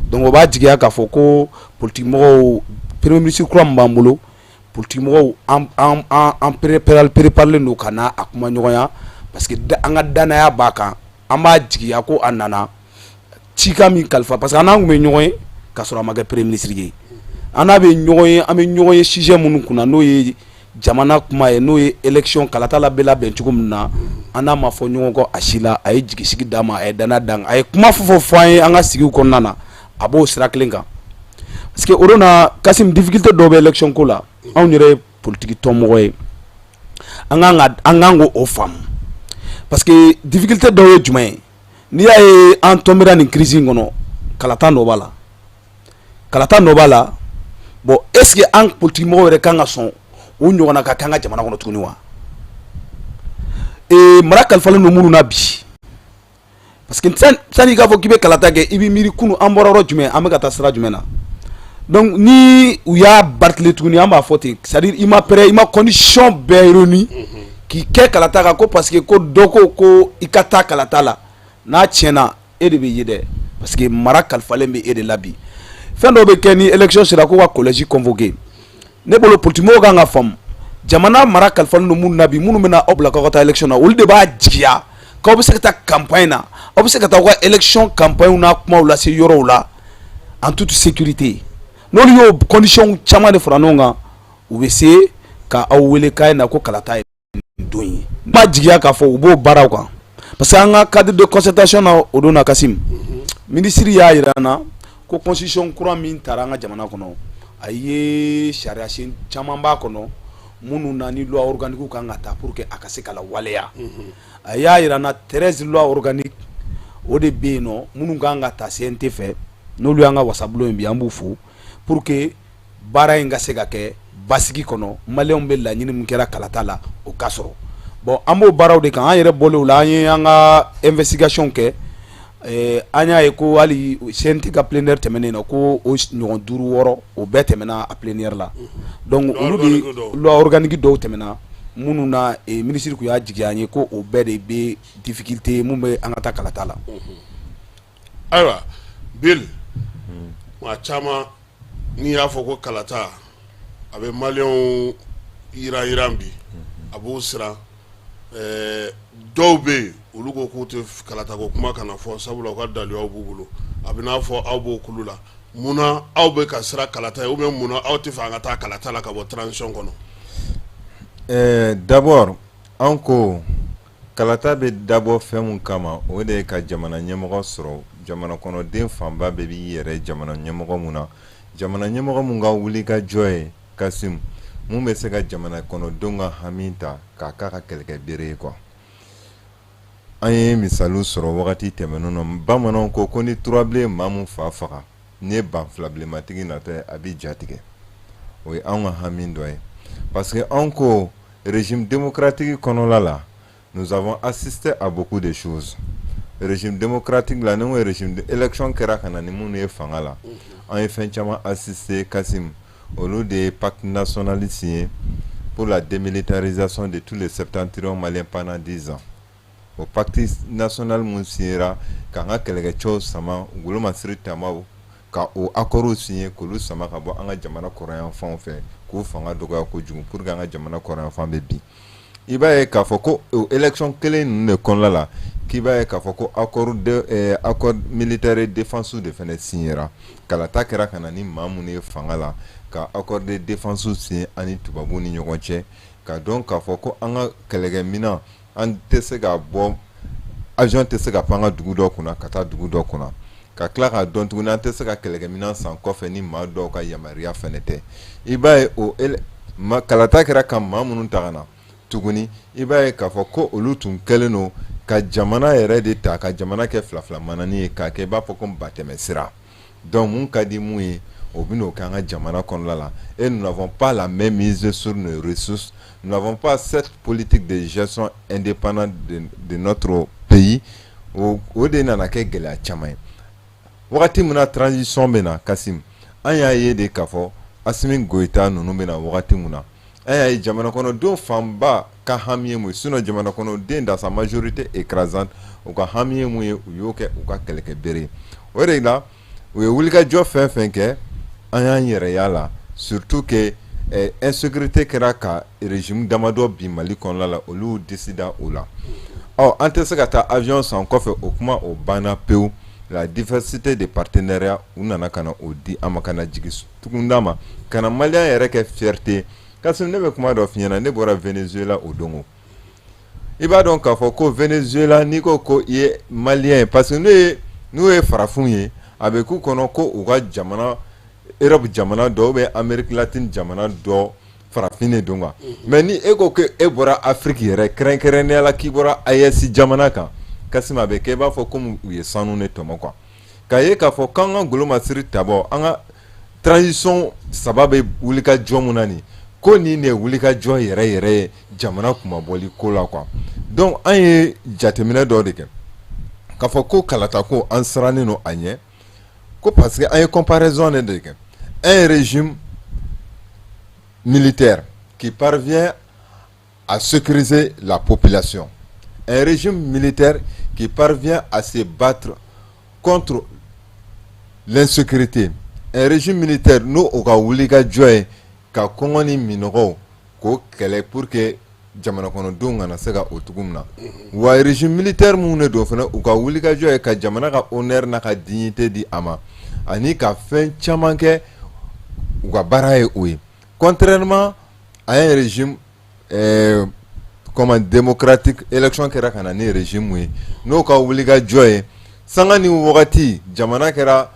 Donc o b'a jigiya k'a fɔ ko politique mɔgɔw, premier ministre kura min b'an bolo, politique mɔgɔw, an préparelen don ka na a kuma ɲɔgɔnya, parce que an ka danaya b'a kan. An b'a jigiya ko a nana cikan min kalifa, parce que an n'an tun bɛ ɲɔgɔn ye k'a sɔrɔ a ma kɛ premier ministre ye. An n'a bɛ ɲɔgɔn ye, an bɛ ɲɔgɔn ye sujet minnu kunna, n'o ye jamana kuma ye, n'o ye élection kalata la bɛ labɛn cogo min na, an n'a ma fɔ ɲɔgɔn kɔ a si la. A ye jigisigi d'an ma, a ye danaya d'an kan, a ye kuma fɔ fɔ fɔ an ye an ka sigiw kɔnɔna na. A b'o sira kelen kan, parce que o don na, Kasim, difficulté dɔw bɛ élection ko la. Anw yɛrɛ ye politique tɔnmɔgɔ ye, an kan k'o faamu, parce que difficulté dɔw ye jumɛn ye? N'i y'a ye an tombera nin crise in kɔnɔ, kalata nɔ b'a la, kalata nɔ b'a la. Bon, est ce que an politique mɔgɔw yɛrɛ kan ka sɔn o ɲɔgɔnna ka kɛ an ka jamana kɔnɔ tuguni wa? Mara kalifalen don minnu na bi, parce que sani i k'a fɔ k'i bɛ kalata kɛ, i bɛ miiri kunun an bɔra yɔrɔ jumɛn, an bɛ ka taa sira jumɛn na. Donc ni u y'a bâcler tuguni, an b'a fɔ ten, c'est à dire i ma prêt, i ma condition bɛɛ réuni k'i kɛ kalata kan, ko parce que ko dɔ ko ko i ka taa kalata la, n'a tiɲɛna, e de bɛ ye dɛ, parce que mara kalifalen bɛ e de la bi. Fɛn dɔw bɛ kɛ ni élection sera ko ka collège convoqué. Ne bolo, politique mɔgɔw kan ka faamu, jamana mara kalifalen don minnu na bi, minnu bɛna aw bila k'aw ka taa élection na, olu de b'a jigiya k'aw bɛ se ka taa campagne na, aw bɛ se ka taa aw ka élection campagne n'a kumaw lase yɔrɔw la en toute sécurité. N'olu y'o condition caman de fara ɲɔgɔn kan, u bɛ se ka aw wele k'a ye na ko kalata ye nin don ye. N b'a jigiya k'a fɔ u b'o baaraw kan, parce que an ka cadre de concertation na, o don na, Kasim, minisiri y'a jira an na ko constitution kura min taara an ka jamana kɔnɔ, a ye sariya sen caman b'a kɔnɔ minnu na ni loi organique kan ka ta pour que a ka se ka lawaleya. A y'a jira an na 13 loi organique o de bɛ yen nɔ minnu kan ka ta CNT fɛ, n'olu y'an ka wasabulon ye bi, an b'u fo, pour que baara in ka se ka kɛ basigi kɔnɔ. Maliyɛnw bɛ laɲini min kɛra kalata la, o ka sɔrɔ. Bon, an b'o baaraw de kan. An yɛrɛ bɔlen o la, an ye an ka investigation kɛ, an y'a ye ko hali CNT ka plénière tɛmɛnen na, ko o ɲɔgɔn duuru wɔɔrɔ, o bɛɛ tɛmɛna a plénière la. Donc olu de loi organique dɔw tɛmɛna minnu na, minisiri tun y'a jigi an ye ko o bɛɛ de bɛ difficulté mun bɛ an ka taa kalata la. Ayiwa Bill, maa caman n'i y'a fɔ ko kalata, a bɛ maliyɛnw yiran yiran bi, a b'u siran. Dɔw bɛ yen, olu ko k'u tɛ kalata ko kuma kana fɔ, sabula u ka daluyaw b'u bolo. A bɛ n'a fɔ aw b'o kulu la, munna aw bɛ ka siran kalata ye, ou bien munna aw tɛ fɛ an ka taa kalata la ka bɔ transition kɔnɔ? D'abord, an ko kalata bɛ dabɔ fɛn mun kama, o de ye ka jamana ɲɛmɔgɔ sɔrɔ. Jamana kɔnɔden fanba bɛɛ b'i yɛrɛ jamana ɲɛmɔgɔ mun na, jamana ɲɛmɔgɔ mun ka wuli ka jɔ ye, Kasim, mun bɛ se ka jamana kɔnɔdenw ka hami ta k'a k'a ka kɛlɛkɛ bere ye quoi. An ye misaliw sɔrɔ wagati tɛmɛnen na. Bamananw ko ko ni turabilen maa mun fa faga, n'i ye ban filabilenmatigi natɔ ye, a b'i ja tigɛ. O ye anw ka hami dɔ ye, parce que anw ko régime démocratique kɔnɔla la, nous avons assisté à beaucoup de choses. Régime démocratique la, ni ko régime, élection kɛra ka na ni minnu ye fanga la, an ye fɛn caman assisté, Kasim. Olu de ye pacte national signé pour la démilitarisation de tous les septentrions maliens pendant 10 ans. O pacte national mun signera k'an ka kɛlɛkɛcɛw sama golomasiri tamaw ka o accords signé, k'olu sama ka bɔ an ka jamana kɔrɔnyanfanw fɛ, k'u fanga dɔgɔya kojugu pour que an ka jamana kɔrɔnyanfan bɛ bin. I b'a ye k'a fɔ ko o élection kelen ninnu de kɔnɔna la, k'i b'a ye k'a fɔ ko accord militaire et défense de fana signera. Kalata kɛra ka na ni maa minnu ye fanga la, ka accord de défense signé ani tubabuw ni ɲɔgɔn cɛ, ka dɔn k'a fɔ ko an ka kɛlɛkɛminɛn, an tɛ se ka bɔ, avion tɛ se ka pan an ka dugu dɔ kunna ka taa dugu dɔ kunna, ka tila k'a dɔn tuguni an tɛ se ka kɛlɛkɛminɛn san kɔfɛ ni maa dɔw ka yamaruya fana tɛ. I b'a ye, o kalata kɛra ka maa minnu ta ka na tuguni, i b'a ye k'a fɔ ko olu tun kɛlen don ka jamana yɛrɛ de ta, ka jamana kɛ fila fila manani ye, k'a kɛ i b'a fɔ ko batɛmɛ sira. Donc mun ka di mun ye, o bɛ n'o kɛ an ka jamana kɔnɔna la. Et nous n'avons pas la main mise sur nos ressources, nous n'avons pas cette politique de gestion indépendante de notre pays. O de nana kɛ gɛlɛya caman ye. Wagati min na transition bɛ na, Kasim, an y'a ye de k'a fɔ Asimi Goyita ninnu bɛna wagati min na, an y'a ye jamana kɔnɔdenw fanba ka hami ye mun ye? Sinon jamana kɔnɔden dans sa majorité écrasante, u ka hami ye mun ye, u y'o kɛ u ka kɛlɛkɛ bere. O de la u ye wulikajɔ fɛn fɛn kɛ, an y'an yɛrɛ y'a la, surtout que insécurité kɛra ka régime damadɔ bin Mali kɔnɔna la, olu disi da o la. Ɔ, an tɛ se ka taa avion san kɔfɛ, o kuma o banna pewu. La diversité de partenariat, u nana ka na o di an ma, ka na jigin tugun d'an ma, ka na malien yɛrɛ kɛ fierté. Kassim, ne bɛ kuma dɔ f'i ɲɛna. Ne bɔra Venezuela o don. I b'a dɔn k'a fɔ ko Venezuela, n'i ko ko i ye malien ye, parce que n'u ye farafin ye, a bɛ k'u kɔnɔ ko u ka jamana, Europe jamana dɔ ou bien Amérique latine jamana dɔ farafin de don quoi. Mais ni e ko ko e bɔra Afrique yɛrɛ, kɛrɛnkɛrɛnnenya la k'i bɔra AES jamana kan, Kassim, a bɛ kɛ i b'a fɔ komi u ye sanu de tɔmɔ quoi. K'a ye k'a fɔ k'an ka golomasiri tabɔ, an ka transition saba bɛ wulikajɔ mun na nin ko nin de ye wulikajɔ yɛrɛ yɛrɛ ye jamana kunmabɔli ko la quoi. Donc an ye jateminɛ dɔ de kɛ k'a fɔ ko kalata ko an sirannen don a ɲɛ ko, parce que an ye comparaison de kɛ: un régime militaire qui parvient à sécuriser la population, un régime militaire qui parvient à se battre contre l'insécurité, un régime militaire n'o o ka wulikajɔ ye ka kɔngɔ ni minɔgɔw k'o kɛlɛ pour que jamana kɔnɔdenw kana se ka o cogo min na wa, régime militaire minnu de don fana, u ka wulikajɔ ye ka jamana ka honneur n'a ka dignité di a ma, ani ka fɛn caman kɛ, u ka baara ye o ye, contrairement à un régime comment, démocratique, élection kɛra ka na ni régime ye, n'o ka wulikajɔ ye sanga ni wagati jamana kɛra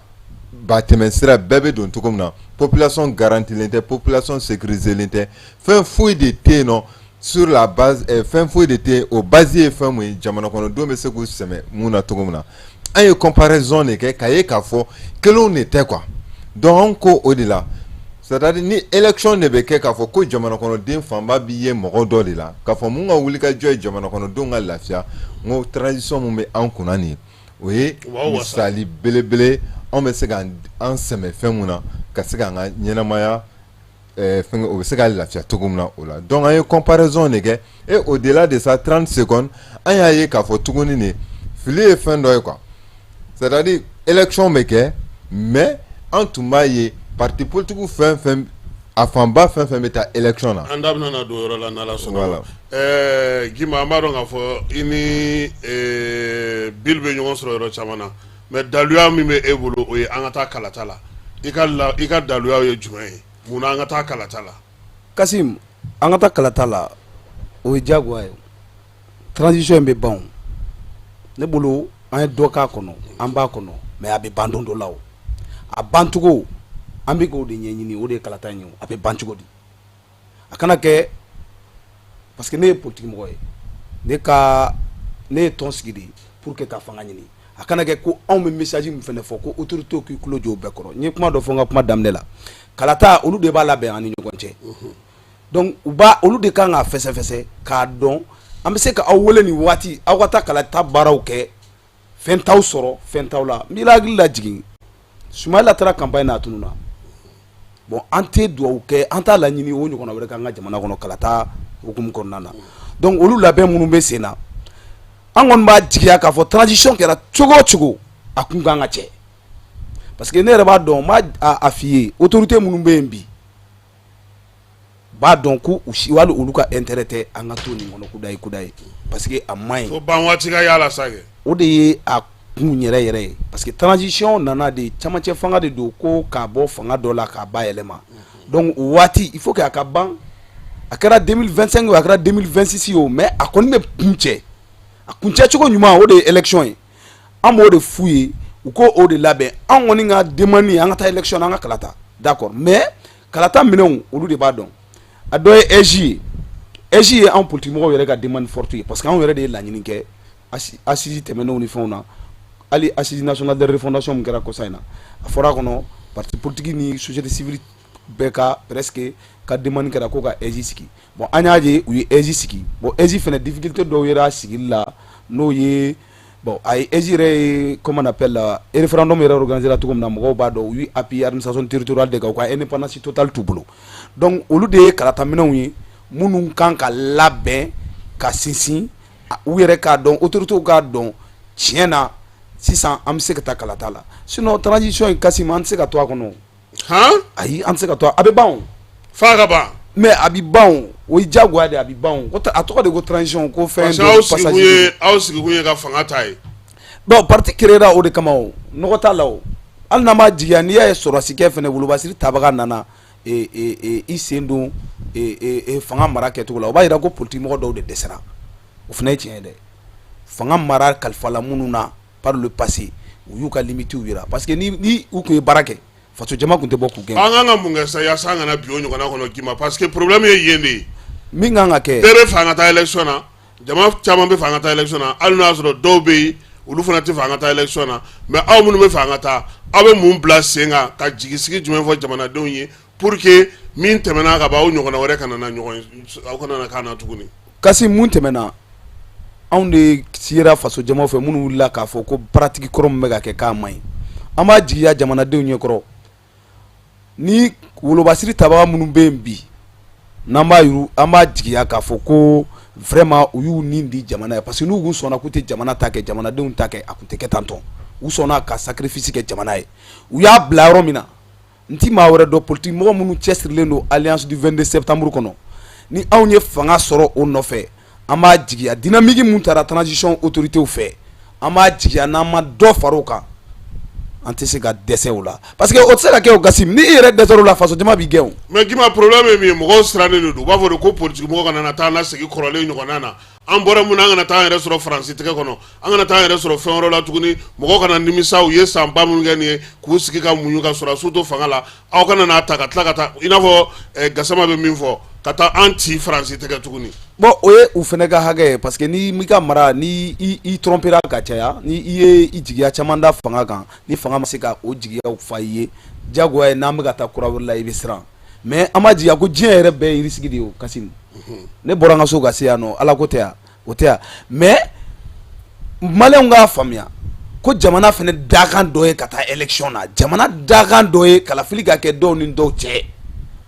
batɛmɛ sira bɛɛ bɛ don cogo min na, population garantilen tɛ, population sécuriselen tɛ, fɛn foyi de tɛ yen nɔ sur la base, fɛn foyi de tɛ yen, o base ye fɛn mun ye, jamana kɔnɔdenw bɛ se k'u sɛmɛ mun na cogo min na. An ye comparaison de kɛ k'a ye k'a fɔ kelenw de tɛ quoi. Donc an ko o de la, c'est à dire ni élection de bɛ kɛ k'a fɔ ko jamana kɔnɔden fanba b'i ye mɔgɔ dɔ de la, k'a fɔ mun ka wulikajɔ ye jamana kɔnɔdenw ka lafiya, n ko transition mun bɛ an kunna nin ye, o ye misali belebele, anw bɛ se k'an sɛmɛ fɛn mun na ka se k'an ka ɲɛnamaya fɛngɛ, o bɛ se ka lafiya cogo min na o la. Donc an ye comparaison de kɛ. Et au delà de ça, 30 secondes, an y'a ye k'a fɔ tuguni de fili ye fɛn dɔ ye quoi, c'est à dire élection bɛ kɛ, mais an tun b'a ye parti politique fɛn fɛn, a fanba fɛn fɛn bɛ taa élection na. An da bɛna na don o yɔrɔ la n'Ala sɔnna ma. Gimba, an b'a dɔn k'a fɔ i ni Bill bɛ ɲɔgɔn sɔrɔ yɔrɔ caman na, mais daluya min bɛ e bolo, o ye an ka taa kalata la. I ka daluya ye jumɛn ye? Munna an ka taa kalata la? Kasim, an ka taa kalata la, o ye diyagoya ye. Transition in bɛ ban o. Ne bolo, an ye dɔ k'a kɔnɔ, an b'a kɔnɔ, mais a bɛ ban don dɔ la. O a bancogo, an bɛ k'o de ɲɛɲini, o de ye kalata in ye. O a bɛ ban cogo di? A kana kɛ, parce que ne ye politique mɔgɔ ye, ne ye tɔn sigi de pour que ka fanga ɲini. A kana kɛ ko anw bɛ message min fana fɔ ko autorité k'i tulo jɔ o bɛɛ kɔrɔ. N ye kuma dɔ fɔ n ka kuma daminɛ la, kalata, olu de b'a labɛn an ni ɲɔgɔn cɛ. Donc u b'a, olu de kan k'a fɛsɛfɛsɛ k'a dɔn an bɛ se ka aw wele nin waati, aw ka taa kalata baaraw kɛ, fɛn t'aw sɔrɔ, fɛn t'aw la. N b'i hakili lajigin, Sumayila taara campagne na, a tununna. Bon, an tɛ dugawu kɛ, an t'a laɲini o ɲɔgɔnna wɛrɛ k'an ka jamana kɔnɔ kalata hukumu kɔnɔna na. Donc olu labɛn minnu bɛ sen na, an kɔni b'a jigiya k'a fɔ transition kɛra cogo o cogo, a kun kan ka cɛ, parce que ne yɛrɛ b'a dɔn, n b'a a f'i ye, autorité minnu bɛ yen bi b'a dɔn ko u si wali olu ka intérêt tɛ an ka to nin kɔnɔ kudayi kudayi, parce que a man ɲi. Fo ban waati ka y'a la sa kɛ. O de ye a kun yɛrɛ yɛrɛ ye, parce que transition nana de, camancɛ fanga de don, ko k'a bɔ fanga dɔ la k'a bayɛlɛma. Donc o waati, il faut que a ka ban. A kɛra 2025 o, a kɛra 2026 o, mais a kɔni bɛ kun cɛ, a kuncɛ cogo ɲuman, o de ye élection ye. An b'o de f'u ye, u ko o de labɛn. An kɔni ka demande ye an ka taa élection na, an ka kalata, d'accord, mais kalata minɛnw, olu de b'a dɔn. A dɔ ye AIGE ye. AIGE ye anw politique mɔgɔw yɛrɛ ka demande forte ye, parce que anw yɛrɛ de ye laɲini kɛ assise tɛmɛnenw ni fɛnw na. Hali assise nationale de refondation min kɛra kɔsa in na, a fɔra a kɔnɔ, parti politique ni société civile bɛɛ ka presque ka demande kɛra ko ka AIGE sigi. Bon, an y'a ye u ye AIGE sigi. Bon, AIGE fɛnɛ, difficulté dɔw yera a sigili la, n'o ye Bon, a ye AIGE yɛrɛ ye, comment on appelle, référendum yɛrɛ organisé la cogo min na, mɔgɔw b'a dɔn, u y'u appuyer administration territoriale de kan, u ka indépendance totale t'u bolo. Donc olu de ye kalataminɛnw ye minnu kan ka labɛn ka sinsin, u yɛrɛ k'a dɔn, autorités k'a dɔn tiɲɛ na sisan an bɛ se ka taa kalata la. Sinon transition in, Kassim, an tɛ se ka to a kɔnɔ. Han? Ayi, an tɛ se ka to, a bɛ ban o. F'a ka ban. Mais a bɛ ban o, o ye diyagoya de ye, a bɛ ban o. Ko a tɔgɔ de ko transition, ko fɛn Parce que aw sigikun ye, aw sigikun ye ka fanga ta ye. Bon, parti créé ra o de kama o, nɔgɔ t'a la o. Hali n'an b'a jigiya, n'i y'a ye sɔrɔdasikɛ fɛnɛ wolobasiri tabaga nana i sen don fanga mara kɛcogo la, o b'a yira ko politique mɔgɔ dɔw de dɛsɛra. O fana ye tiɲɛ ye dɛ. Fanga mara kalifala minnu na par le passé, u y'u ka limitew yira, parce que ni u tun ye baara kɛ, faso jama tun tɛ bɔ k'u gɛn. An kan ka mun kɛ sa yaasa an kana bin o ɲɔgɔnna kɔnɔ, Gima? Parce que problème ye yen de ye. Min kan ka kɛ. Bɛɛ bɛ fɛ an ka taa élection na, jama caman bɛ fɛ an ka taa élection na, hali n'o y'a sɔrɔ dɔw bɛ yen, olu fana tɛ fɛ an ka taa élection na. Mais aw minnu bɛ fɛ an ka taa, aw bɛ mun bila sen kan ka jigisigi jumɛn fɔ jamanadenw ye pour que min tɛmɛna ka ban, aw ɲɔgɔnna wɛrɛ kana na ɲɔgɔn, aw kana na k'an na tuguni? Kasi, mun tɛmɛna, anw de sera faso jama fɛ minnu wulila k'a fɔ ko pratique kɔrɔ min bɛ ka kɛ, k'a man ɲi. An b'a jigiya jamanadenw ɲɛkɔrɔ, ni wolobasiri tabaga minnu bɛ yen bi, n'an b'a yuru, an b'a jigiya k'a fɔ ko vraiment u y'u nin di jamana ye, parce que n'u kun sɔnna k'u tɛ jamana ta kɛ, jamanadenw ta kɛ, a kun tɛ kɛ tan tɔ. U sɔnna ka sacrifice kɛ jamana ye, u y'a bila yɔrɔ min na. N ti maa wɛrɛ dɔn, politique mɔgɔ minnu cɛsirilen don Alliance du 22 septembre kɔnɔ, ni anw ye fanga sɔrɔ o nɔfɛ, an b'a jigiya dynamique mun taara transition autorités fɛ, an b'a jigiya n'an ma dɔ far'o kan, an tɛ se ka dɛsɛ o la, parce que o tɛ se ka kɛ o. Kassim, ni i yɛrɛ dɛsɛr'o la, faso jama b'i gɛn o. Mais Gima, problème ye min ye, mɔgɔw sirannen de don. U b'a fɔ de ko politique mɔgɔ kana na taa an lasegin kɔrɔlen ɲɔgɔnna na. An bɔra mun na, an kana taa an yɛrɛ sɔrɔ Faransi tɛgɛ kɔnɔ, an kana taa an yɛrɛ sɔrɔ fɛn wɛrɛ la tuguni. Mɔgɔw kana nimisa u ye san ba minnu kɛ nin ye k'u sigi ka muɲu ka sɔrɔdasiw to fanga la. Aw kana n'a ta ka tila ka taa, i n'a fɔ Gasama bɛ min fɔ, ka taa an ci Faransi tɛgɛ tuguni. Bon, o ye u fana ka hakɛ ye, parce que ni m'i ka mara, ni i trompera ka caya, ni i ye i jigiya caman da fanga kan, ni fanga ma se ka o jigiyaw fa i ye, diyagoya ye n'an bɛ ka taa kura wɛrɛ la, i bɛ siran. Mais an b'a jigiya ko diɲɛ yɛrɛ bɛɛ ye risque de ye o. Kassim, ne bɔra n ka so ka se yan nɔ, Ala ko tɛ yan, o tɛ yan. Mais maliyɛnw k'a faamuya ko jamana fana dakan dɔ ye ka taa élection na, jamana dakan dɔ ye kalafili ka kɛ dɔw ni dɔw cɛ,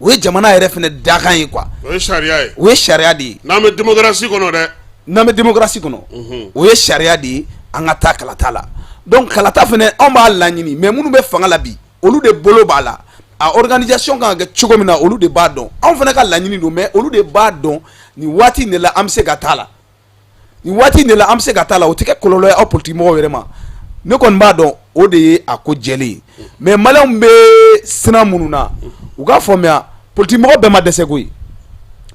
o ye jamana yɛrɛ fana dakan ye quoi. O ye sariya ye. O ye sariya de ye. N'an bɛ démocratie kɔnɔ dɛ. N'an bɛ démocratie kɔnɔ, o ye sariya de ye an ka taa kalata la. Donc kalata fana, anw b'a laɲini, mais minnu bɛ fanga la bi, olu de bolo b'a la. A organisation kan ka kɛ cogo min na, olu de b'a dɔn. Anw fana ka laɲini don, mais olu de b'a dɔn nin waati in de la an bɛ se ka taa la, nin waati in de la an bɛ se ka taa la. O tɛ kɛ kɔlɔlɔ ye aw politique mɔgɔw yɛrɛ ma. Ne kɔni b'a dɔn o de ye a ko jɛlen ye. Mais maliyɛnw bɛ siran minnu na, u k'a faamuya, politique mɔgɔ bɛɛ ma dɛsɛ koyi.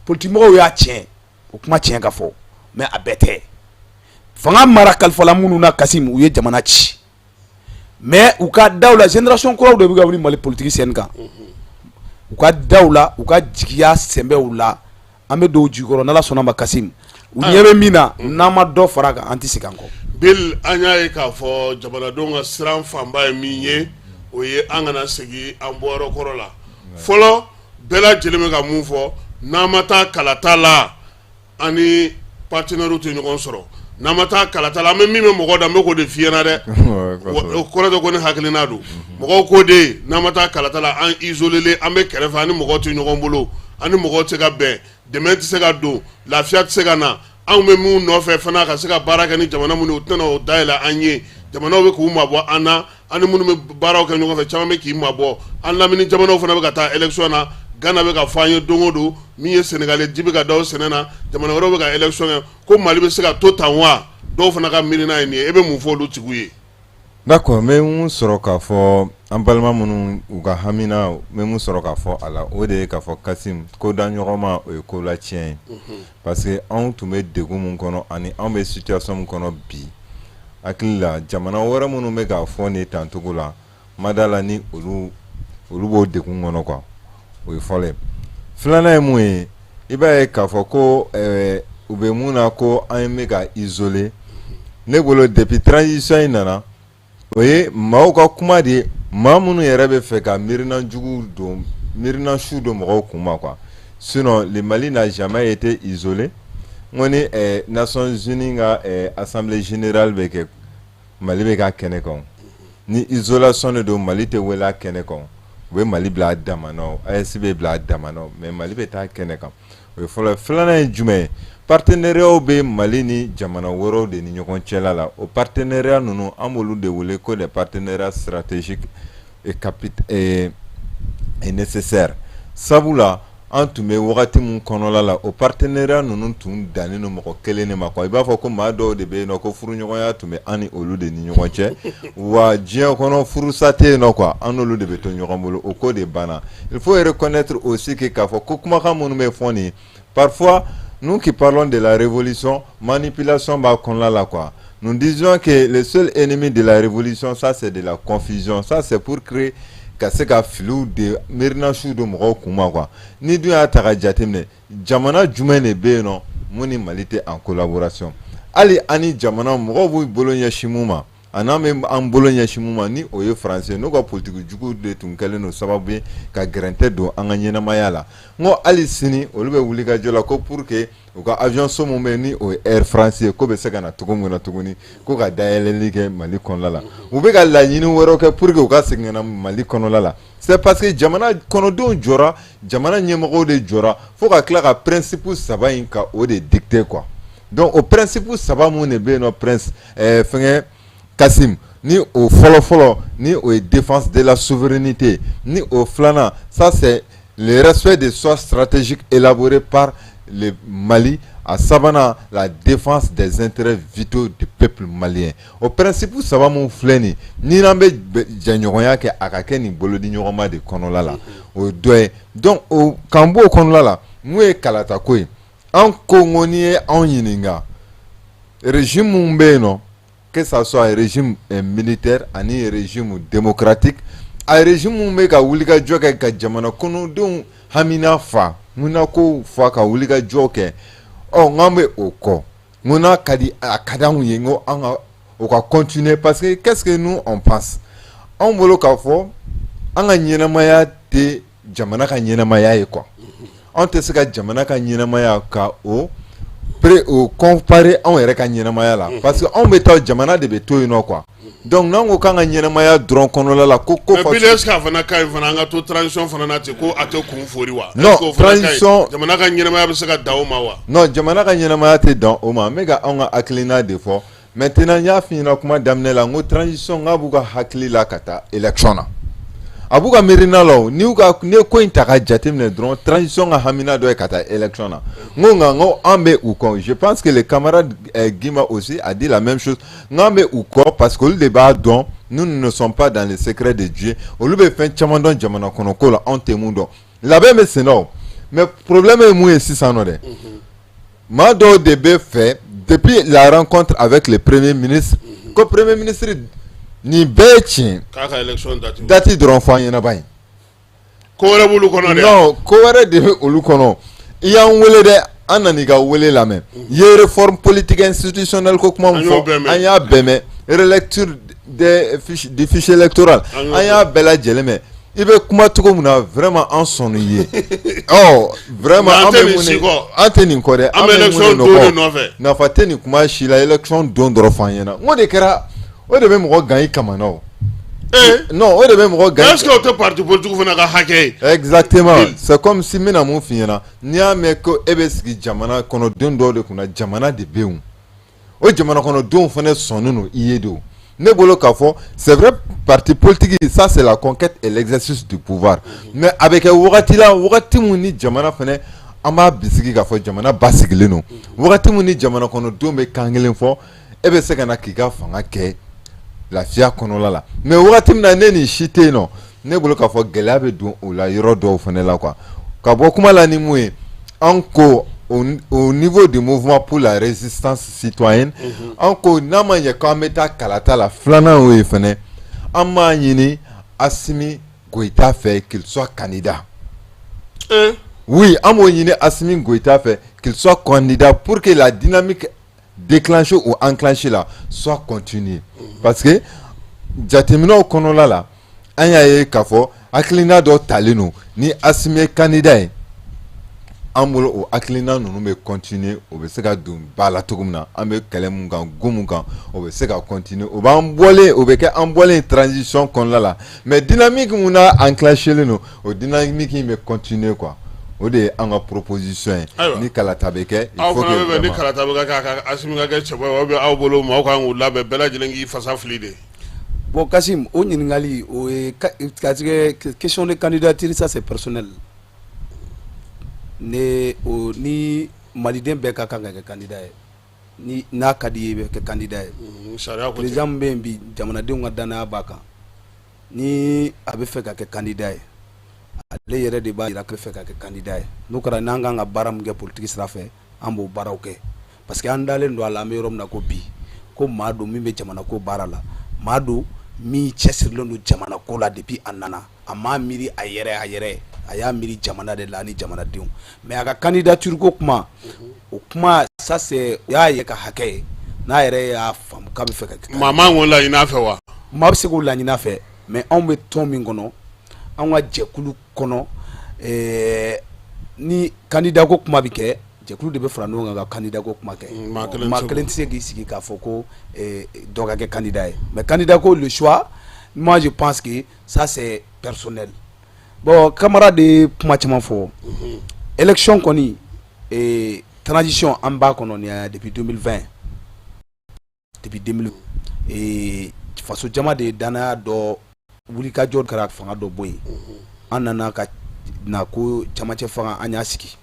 Politique mɔgɔw y'a tiɲɛ, o kuma tiɲɛ ka fɔ, mais a bɛɛ tɛ. Fanga mara kalifala minnu na, Kassim, u ye jamana ci. Mais u ka daw la, génération kuraw de bɛ ka wuli Mali politique scène kan. U ka daw la, u ka jigiya sɛnbɛw la, an bɛ don jukɔrɔ n'Ala sɔnna ma. Kassim, u ɲɛ bɛ min na, n'an ma dɔ fara a kan, an tɛ segin an kɔ. Bill, an y'a ye k'a fɔ jamanadenw ka siran fanba ye min ye, o ye an kana segin an bɔyɔrɔ kɔrɔ la fɔlɔ. Bɛɛ lajɛlen bɛ ka mun fɔ? N'an ma taa kalata la, an ni partenaires tɛ ɲɔgɔn sɔrɔ. N'an ma taa kalata la, an bɛ min bɛ mɔgɔ da, n bɛ k'o de f'i ɲɛna dɛ, o kɔrɔ tɛ ko ne hakilina don. Mɔgɔw ko de n'an ma taa kalata la, an isolé, an bɛ kɛrɛfɛ, an ni mɔgɔw tɛ ɲɔgɔn bolo, an ni mɔgɔw tɛ se ka bɛn, dɛmɛ tɛ se ka don, lafiya tɛ se ka na. Anw bɛ min nɔfɛ fana, ka se ka baara kɛ ni jamana minnu ye, u tɛna o dayɛlɛ an ye. Jamanaw bɛ k'u mabɔ an na, an ni minnu bɛ baaraw kɛ ɲɔgɔn fɛ, caman bɛ k'i mabɔ an. Lamini jamanaw fana bɛ ka taa élection na. Gana bɛ ka fɔ an ye don o don, min ye Sénégal ye, ji bɛ ka da o sɛnɛ na. Jamana wɛrɛw bɛ ka élection kɛ, ko Mali bɛ se ka to tan wa? Dɔw fana ka miirina ye nin ye. E bɛ mun fɔ olu tigiw ye? D'accord, n bɛ mun sɔrɔ k'a fɔ an balima minnu u ka hamina, n bɛ mun sɔrɔ k'a fɔ a la, o de ye k'a fɔ Kassim, ko da ɲɔgɔn ma, o ye ko la tiɲɛ ye, parce que anw tun bɛ degun mun kɔnɔ ani anw bɛ situation min kɔnɔ bi, hakili la jamana wɛrɛ minnu bɛ k'a fɔ nin tancogo la, ma da la ni olu b'o degun kɔnɔ quoi. O ye fɔlɔ ye. Filanan ye mun ye? I b'a ye k'a fɔ ko u bɛ mun na ko an bɛ ka isoler. Ne bolo, depuis transition in nana, o ye maaw ka kuma de ye, maa minnu yɛrɛ bɛ fɛ ka miirina jugu don, miirina su don mɔgɔw kun ma quoi. Sinon le Mali n'a jamais été isolé. N ko ni Nations Unies ka assemblée générale bɛ kɛ Mali bɛ k'a kɛnɛ kan. Ni isolation de don, Mali tɛ wele a kɛnɛ kan. U bɛ Mali bila a dama na, AES bɛ bila a dama na, mais Mali bɛ taa kɛnɛ kan. O ye fɔlɔ ye. Filanan ye jumɛn ye? Partenariat bɛ Mali ni jamana wɛrɛw de ni ɲɔgɔn cɛla la. O partenariat ninnu, an b'olu de wele ko des partenariats stratégiques et capit et nécessaires. Sabula an tun bɛ wagati min kɔnɔla la, o partenariat ninnu tun dannen don mɔgɔ kelen de ma quoi. I b'a fɔ ko maa dɔw de bɛ yen nɔ, ko furuɲɔgɔnya tun bɛ an ni olu de ni ɲɔgɔn cɛ, wa diɲɛ kɔnɔ furusa tɛ yen nɔ quoi, an n'olu de bɛ to ɲɔgɔn bolo. O ko de banna. Il faut reconnaître aussi que k'a fɔ ko kumakan minnu bɛ fɔ nin, parfois nous qui parlons de la révolution, manipulation b'a kɔnɔna la quoi. Nous disons que le seul ennemi de la révolution, ça c'est de la confusion. Ça c'est pour créer ka se ka filiw de miirinasiw don mɔgɔw kun ma quoi. Ni dun y'a ta ka jateminɛ, jamana jumɛn de bɛ yen nɔ mun ni Mali tɛ en collaboration? Hali an ni jamana mɔgɔw b'u bolo ɲɛsin mun ma, a n'an bɛ an bolo ɲɛsin mun ma, ni o ye Faransi ye, n'u ka politiki jugu de tun kɛlen don sababu ye ka gɛrɛntɛ don an ka ɲɛnamaya la. N ko hali sini olu bɛ wuli ka jɔ la ko pour que u ka avion so mun bɛ yen, ni o ye Air France ye, ko bɛ se ka na cogo min na tuguni, ko ka dayɛlɛli kɛ Mali kɔnɔna la. U bɛ ka laɲini wɛrɛw kɛ pour que u ka segin ka na Mali kɔnɔna la. C'est parce que jamana kɔnɔdenw jɔra, jamana ɲɛmɔgɔw de jɔra, fo ka tila ka principe saba in ka o de dicter quoi. Donc o principe saba mun de bɛ yen nɔ, prince fɛngɛ Kasim, ni o fɔlɔ fɔlɔ, ni o ye défense de la souveraineté, ni o filanan, ça c'est le respect des choix stratégiques élaborés par le Mali, a sabanan, la défense des intérêts vitaux du peuple malien. O principe saba mun filɛ nin, ni n'an bɛ jɛɲɔgɔnya kɛ, a ka kɛ nin bolodi ɲɔgɔnma de kɔnɔla la, o ye dɔ ye. Donc o k'an b'o kɔnɔla la, mun ye kalata ko ye? An ko n ko n'i ye anw ɲininka, régime mun bɛ yen nɔ, que ça soit régime militaire ani régime démocratique, a régime mun bɛ ka wulikajɔ kɛ ka jamana kɔnɔdenw hamina fa ko fa ka wulikajɔ kɛ, ɔ n k'an bɛ o kɔ. N ko n'a ka di, a ka d'anw ye, n ko an ka o ka continuer, parce que qu'est-ce que nous on pense? Anw bolo k'a fɔ an ka ɲɛnamaya tɛ jamana ka ɲɛnamaya ye quoi. Anw tɛ se ka jamana ka ɲɛnamaya ka o pré o comparer anw yɛrɛ ka ɲɛnamaya la, parce que anw bɛ taa, jamana de bɛ to yen nɔ quoi. Donc n'an ko k'an ka ɲɛnamaya dɔrɔn kɔnɔla la ko Mais Bill, est-ce que a fana ka ɲi fana an ka to transition fana na ten, ko a tɛ kun fori wa? Non, Est-ce que o fana ka ɲi? transition- Jamana ka ɲɛnamaya bɛ se ka dan o ma wa? Non, jamana ka ɲɛnamaya tɛ dan o ma. N bɛ ka anw ka hakilina de fɔ. Maintenant, n y'a f'i ɲɛna kuma daminɛ la, n ko transition, n k'a b'u ka hakili la ka taa élection na, a b'u ka miirina la. O n'i y'u ka, n'i ye ko in ta ka jateminɛ dɔrɔn, transition ka hamina dɔ ye ka taa élection na. N ko nka n ko an bɛ u kɔ. Je pense que le camarade Guimba aussi a dit la même chose. N k'an bɛ u kɔ parce que olu de b'a dɔn. Nous ne sommes pas dans le secret de Dieu. Olu bɛ fɛn caman dɔn jamana kɔnɔ ko la, anw tɛ mun dɔn. Labɛn bɛ sen na o, mais problème ye mun ye sisan nɔ dɛ? Maa dɔw de bɛ fɛ, depuis la rencontre avec le premier ministre, ko premier ministre, nin bɛɛ ye tiɲɛ. K'a ka élection date. Date dɔrɔn fɔ an ɲɛna ba in. Ko wɛrɛ b'olu kɔnɔ dɛ. Non, ko wɛrɛ de bɛ olu kɔnɔ. I y'an wele dɛ, an nan'i ka wele lamɛn. I ye réforme politique institutionnelle ko kuma min An y'o bɛɛ fɔ, mɛn. An y'a bɛɛ mɛn. Relecture des fiches, du fichier électoral, An y'o an y'a bɛɛ lajɛlen mɛn. I bɛ kuma cogo min na, vraiment an sɔnn'i ye. Ɔ vraiment, Mais an an tɛ bɛ nin mun si de kɔ. An tɛ nin kɔ dɛ. An bɛ bɛ mun élection de don de kɔ? nɔfɛ. Nafa tɛ nin kuma si la. Élection don dɔrɔn fɔ an ɲɛna. N ko de kɛra, o de bɛ mɔgɔ gan i kamana o. Non, o de bɛ mɔgɔ gan. Est ce que o tɛ parti politique fana ka hakɛ ye? Exactement. C'est comme si n bɛna mun f'i ɲɛna, n'i y'a mɛn ko e bɛ sigi jamana kɔnɔden dɔw de kunna, jamana de bɛ yen. O jamana kɔnɔdenw fana sɔnnen don i ye de. O ne bolo k'a fɔ, c'est vrai, parti politique, ça c'est la conquête et l'exercice du pouvoir, mais a bɛ kɛ wagati la, wagati mun ni jamana fana, an b'a bisigi k'a fɔ jamana basigilen don, wagati mun ni jamana kɔnɔdenw bɛ kan kelen fɔ, e bɛ se ka na k'i ka fanga kɛ lafiya kɔnɔla la. Mais wagati min na ne nin si tɛ yen nɔ, ne bolo k'a fɔ gɛlɛya bɛ don o la yɔrɔ dɔw fana la quoi. Ka bɔ kuma la ni mun ye, an ko au niveau du mouvement pour la résistance citoyenne, an ko n'a ma ɲɛ k'an bɛ taa kalata la, filanan y'o ye fɛnɛ, an b'a ɲini Assimi Goïta fɛ qu'il soit candidat. Oui, an b'o ɲini Assimi Goïta fɛ qu'il soit candidat pour que la dynamique déclenchée ou enclenchée là soit continuée, parce que jateminɛw kɔnɔla la, an y'a ye k'a fɔ hakilina dɔ talen don, ni Assimi ye candidat ye. An bolo o hakilina ninnu bɛ continuer, o bɛ se ka don ba la cogo min na, an bɛ kɛlɛ mun kan, go mun kan, o bɛ se ka continuer, o b'an bɔlen, o bɛ kɛ an bɔlen transition kɔnɔna la. Mais dynamique mun n'a enclenché don, o dynamique in bɛ continuer quoi. O de ye an ka proposition ye. Ni kalata bɛ kɛ, il faut que ni kalata bɛ kɛ, a ka Asimi ka kɛ cɛbɔ ye, ou bien aw bolo maaw kan k'u labɛn, bɛɛ lajɛlen k'i fasa fili de? Bon Kasim, o ɲininkali, o ye question de candidature, ça c'est personnel. Ne o ni maliden bɛɛ ka kan ka kɛ candidat ye. Ni n'a ka di i ye, i bɛ kɛ candidat ye. Président min bɛ yen bi, jamanadenw ka danaya b'a kan. Ni a bɛ fɛ ka kɛ candidat ye, ale yɛrɛ de b'a jira k'a bɛ fɛ ka kɛ candidat ye. N'o kɛra, n'an kan ka baara min kɛ politique sira fɛ, an b'o baaraw kɛ, parce que an dalen don a la, an bɛ yɔrɔ min na ko bi, ko maa don min bɛ jamana ko baara la, maa don min cɛsirilen don jamana ko la. Depuis a nana, a m'a miiri a yɛrɛ, a yɛrɛ, a y'a miiri jamana de la ani jamanadenw. Mais a ka candidature ko kuma, o kuma, ça c'est o y'a yɛrɛ ka hakɛ ye, n'a yɛrɛ y'a faamu k'a bɛ fɛ ka kɛ. Maa man k'o laɲini a fɛ wa? Maa bɛ se k'o laɲini a fɛ, mais anw bɛ tɔn min kɔnɔ, anw ka jɛkulu kɔnɔ, ni candidat ko kuma bɛ kɛ, jɛkulu de bɛ fara ɲɔgɔn kan ka candidat ko kuma kɛ. Maa kelen tɛ se k'i sigi k'a fɔ ko dɔ ka kɛ candidat ye. Mais candidat ko, le choix, moi je pense que ça c'est personnel. Bon, camarade ye kuma caman fɔ. Élection kɔni, transition an b'a kɔnɔ nin depuis 2020, depuis 2000, faso jama de ye danaya dɔ wulikajɔ kɛra, fanga dɔ bɔ yen. An nana ka na ko camancɛ fanga, an y'a sigi.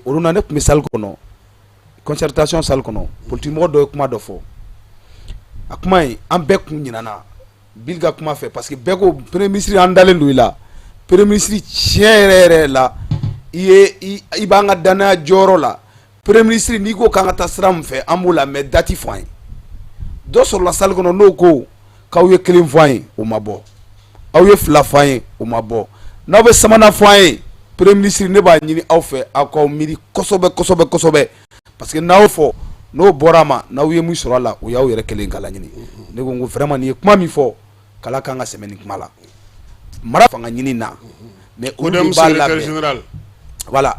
Olu na, ne tun bɛ salle kɔnɔ, concertation salle kɔnɔ, politique mɔgɔ dɔ ye kuma dɔ fɔ. A kuma in, an bɛɛ kun ɲinana Bill ka kuma fɛ, parce que bɛɛ ko: "Premier ministre, an dalen don i la. Premier ministre, tiɲɛ yɛrɛ yɛrɛ la, i ye i b'an ka danaya jɔyɔrɔ la. Premier ministre, n'i ko k'an ka taa sira min fɛ, an b'o la, mais date fɔ an ye." Dɔ sɔrɔla salle kɔnɔ n'o ko k'aw ye kelen fɔ an ye, o ma bɔ. Aw ye fila fɔ an ye, o ma bɔ. N'aw bɛ sabanan fɔ an ye, premier ministre, ne b'a ɲini aw fɛ, aw k'aw miiri kosɛbɛ kosɛbɛ kosɛbɛ, parce que n'aw fɔ n'o bɔra a ma, n'aw ye min sɔrɔ a la, o y'aw yɛrɛ kelen ka laɲini. Ne ko n ko vraiment, nin ye kuma min fɔ, kala kan ka sɛmɛ nin kuma la, mara fanga ɲini na, mais olu de b'a labɛn. Voilà,